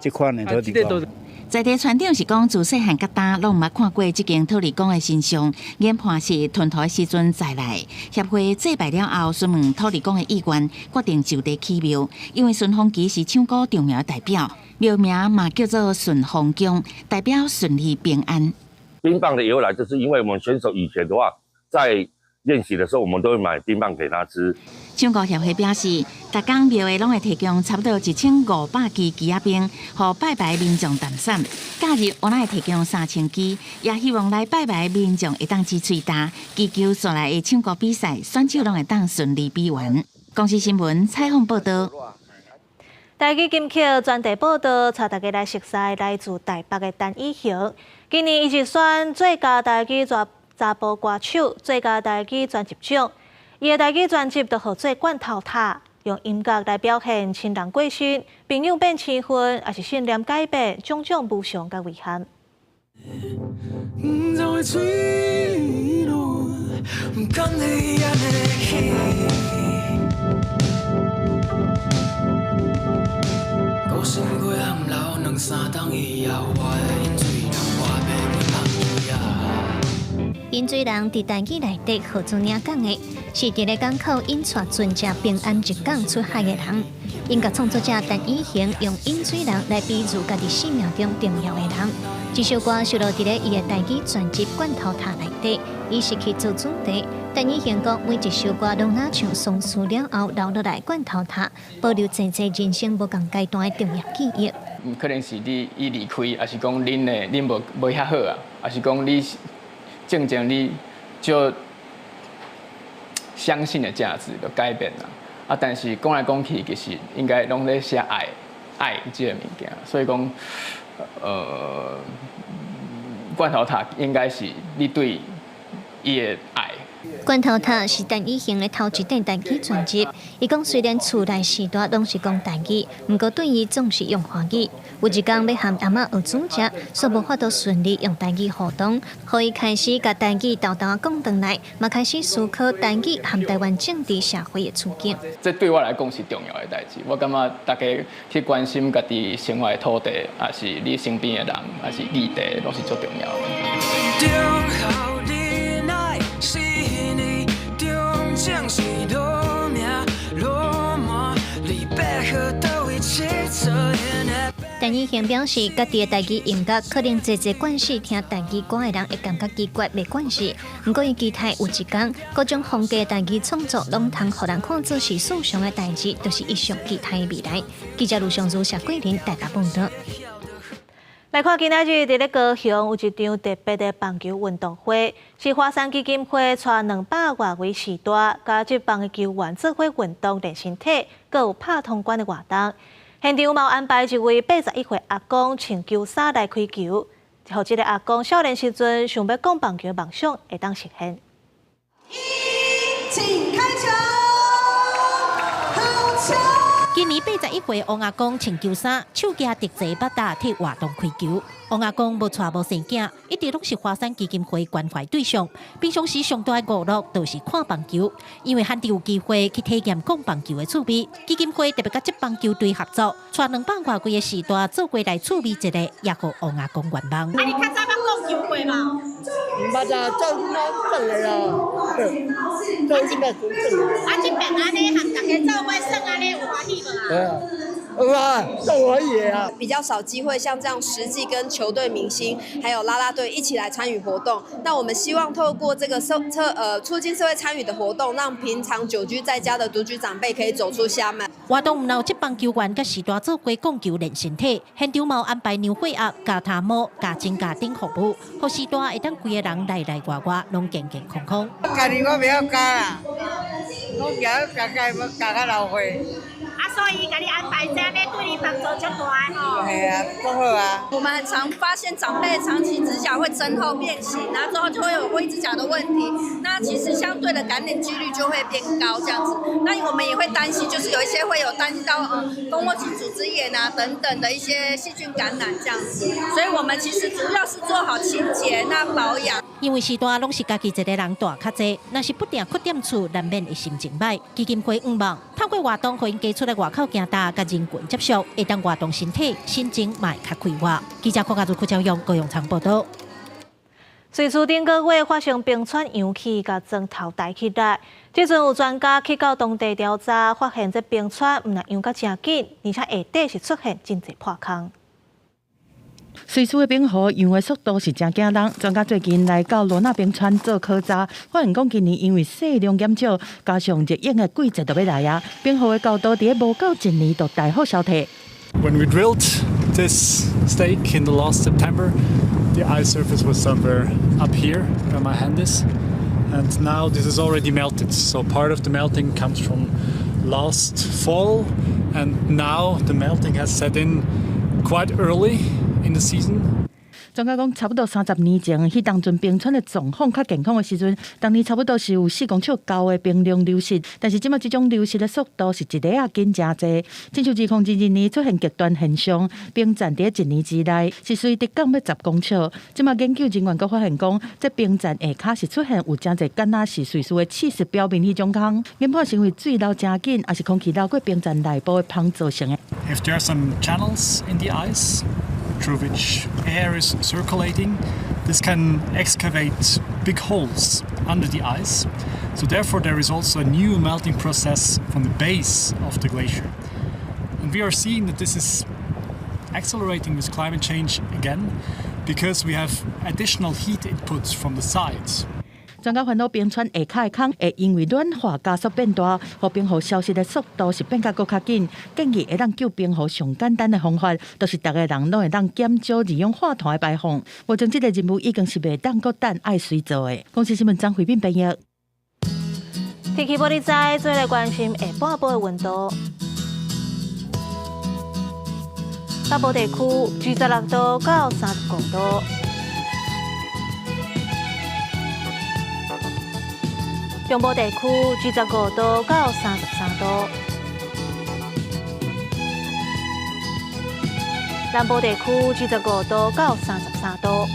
S26: 這款的土地公。
S23: 在地村長是講，自細漢到大攏毋捌看過這間土地公的神像，研判是吞塗的時陣載來。協會祭拜了後，詢問土地公的意願，決定就地起廟。因為順風旗是搶孤重要的代表，廟名嘛叫做順風宮，代表順利平安。
S28: 冰棒的由來，就是因為我們選手以前的話，在練習的時候，我們都會買冰棒給他吃。
S23: 搶孤協會表示，逐工廟會攏會提供差不多1500支枝仔冰，予拜拜民眾淡散。假日我會提供3000支，也希望來拜拜民眾會當止喙焦，祈求紲來的搶孤比賽選手攏會當順利比完。公視新聞採訪報導。
S2: 台語金曲專題報導，帶大家來熟悉來自台北的陳以恆。今年伊入選最佳台語查埔歌手、最佳台語專輯獎。伊的台語專輯就號做罐頭塔，用音樂來表現親人過身、朋友變身份，抑是信念改變，種種無常佮遺憾。
S8: 就會墜落，不甘你按呢去。孤身過暗流兩三冬以後，我的飲水人我欲去放棄啊。
S3: 飲水人佇台語內底號做領港的，是佇咧港口引帶船隻平安入港出海的人。音樂創作者陳以行用飲水人來比喻家己生命中重要的人。這首歌收錄佇咧伊的台語專輯《罐頭塔》內底，以詞曲做主題。陳以行講，每一首歌攏若像喪事了後留落來罐頭塔，保留濟濟人生無仝階段的重要記憶。
S9: 可能是你伊離開，抑是講恁的恁無無遐好啊，抑是講你正正你就相信的價值就改變啦。啊，但是講來講去，其實應該攏咧寫愛愛這個物件，所以講，罐頭塔應該是你對伊的愛。
S3: 罐頭塔是陳以行的頭一張台語專輯。伊講雖然厝內序大攏是講台語，毋過對伊總是用華語。有一工欲和阿嬤學煮食，煞無法度順利用台語互動，予伊開始共台語沓沓講轉來，嘛開始思考台語和台灣政治社會的處境。
S9: 這對我來講是重要的代誌。我感覺大家去關心家己生活的土地，抑是你身邊的人，抑是議題，攏是足重要的。
S3: 陳以行表示，家己的台語音樂可能濟濟慣勢聽台語歌的人會感覺奇怪，袂慣勢。毋過伊期待有一工，各種風格的台語創作攏通予人看做是世上的代誌，就是伊上期待的未來。記者盧尚如、謝桂林台北報導。
S2: 來看今仔日佇咧高雄有一場特別的棒球運動會，是華山基金會帶200外位序大，佮職棒的球員做伙運動練身體，閣有拍通關的活動。現場嘛有安排一位81歲阿公穿球衫來開球，予這个阿公少年時陣想欲講棒球的夢想會當實現。
S10: 一，請開球，好球！
S12: 今年81歲王阿公穿球衫，手舉特製バッ仔替活動開球。王阿公無娶無生囝，一直攏是華山基金會關懷對象。平常時上大的娛樂就是看棒球，因為罕得有機會去體驗講棒球的趣味。基金會特別佮職棒球隊合作，帶200外位的序大做伙來趣味一下，也予王阿公圓夢。
S10: 啊，你較早捌講球過無？
S13: 毋捌啊，做做嚟啊，做這個做。
S10: 啊，這爿按呢和大家做伙耍按呢有歡喜無啊？
S13: 有啊，足歡喜的啊。
S14: 比較少機會像這樣實際跟球隊明星還有啦啦隊一起來參與活動。那我們希望透過這個促進社會參與的活動，讓平常久居在家的獨居長輩可以走出家門。
S12: 活動毋但有職棒球員佮序大做伙講球練身體，現場嘛有安排量血壓、加頭毛、加指甲等服務，予序大會當規个人內內外外攏健健康康。
S13: 家己我袂曉加啦，我加加加加較老歲。
S10: 啊，所以共你安排這呢，對你幫助足大吼。
S13: 係啊，足好啊。
S14: 我們很常發現長輩長期指甲會增厚變形，然後之後就會有灰指甲的問題。那其實相對的感染幾率就會變高，這樣子。那我們也會擔心，就是有一些會有擔心到蜂窩性組織炎啊等等的一些細菌感染這樣子。所以我們其實主要是做好清潔、那保養。
S12: 因為序大攏是家己一个人蹛較濟，若是不定缺踮厝，難免會心情䆀。基金會向望透過活動，予𪜶加出來外口行踏，佮人群接觸，會當活動身體，心情嘛會較快活。記者郭家如、郭昭勇、高永昌報導。
S2: 瑞士頂個月發生冰川融去，共磚頭抬起來。這陣有專家去到當地調查，發現這冰川毋但融甲誠緊，而且下底是出現真濟破空。
S16: 瑞士的冰河融的速度是誠驚人，專家最近來到羅納冰川做考察，發現講今年因為雪量減少，加上熱冷的季節就欲來啊，冰河的高度佇咧無夠一年就大幅消退。
S20: When we drilled this stake in the last September, the ice surface was somewhere up here where my hand is, and now this is already melted. So part of the melting comes from last fall, and now the melting has set in quite early in the season.
S16: 專家講，差不多30年前，彼當陣冰川的狀況較健康的時陣，逐年差不多是有4公尺高的冰量流失。但是這馬這種流失的速度是一下仔緊誠濟。親像2022年出現極端現象，冰層佇一年之內是隨直降欲10公尺。這馬研究人員閣發現講，這冰層下跤是出現有誠濟敢若是瑞士的起司表面彼種空，研判是因為水流誠緊，抑是空氣流過冰層內部的芳造成的。
S20: If there are some channels in the ice through which air is circulating, this can excavate big holes under the ice. So therefore there is also a new melting process from the base of the glacier. And we are seeing that this is accelerating with climate change again because we have additional heat inputs from the sides.
S16: 專家煩惱冰川下跤的空會因為暖化加速變大，予冰河消失的速度是變甲閣較緊。建議會當救冰河上簡單的方法，就是逐個人攏會當減少二氧化碳的排放。目前這個任務已經是袂當閣等愛隨做的。公視新聞張惠敏編譯。
S2: 天氣報你知，做來關心下半晡的溫度。北部地區26度到35度。中部地區25度到33度，南部地區25度到33度，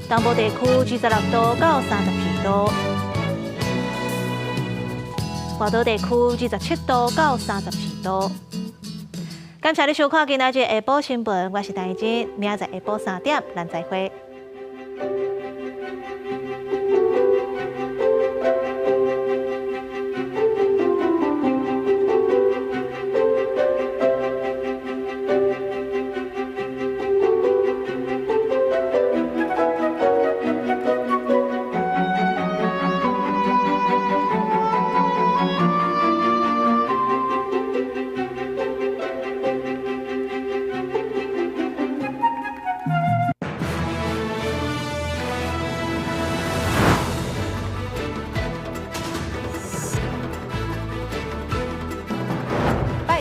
S2: 東部地區26度到34度，外島地區27度到34度。感謝你收看今仔日下晡新聞，我是陳怡靜，明仔載下晡3點，咱再會。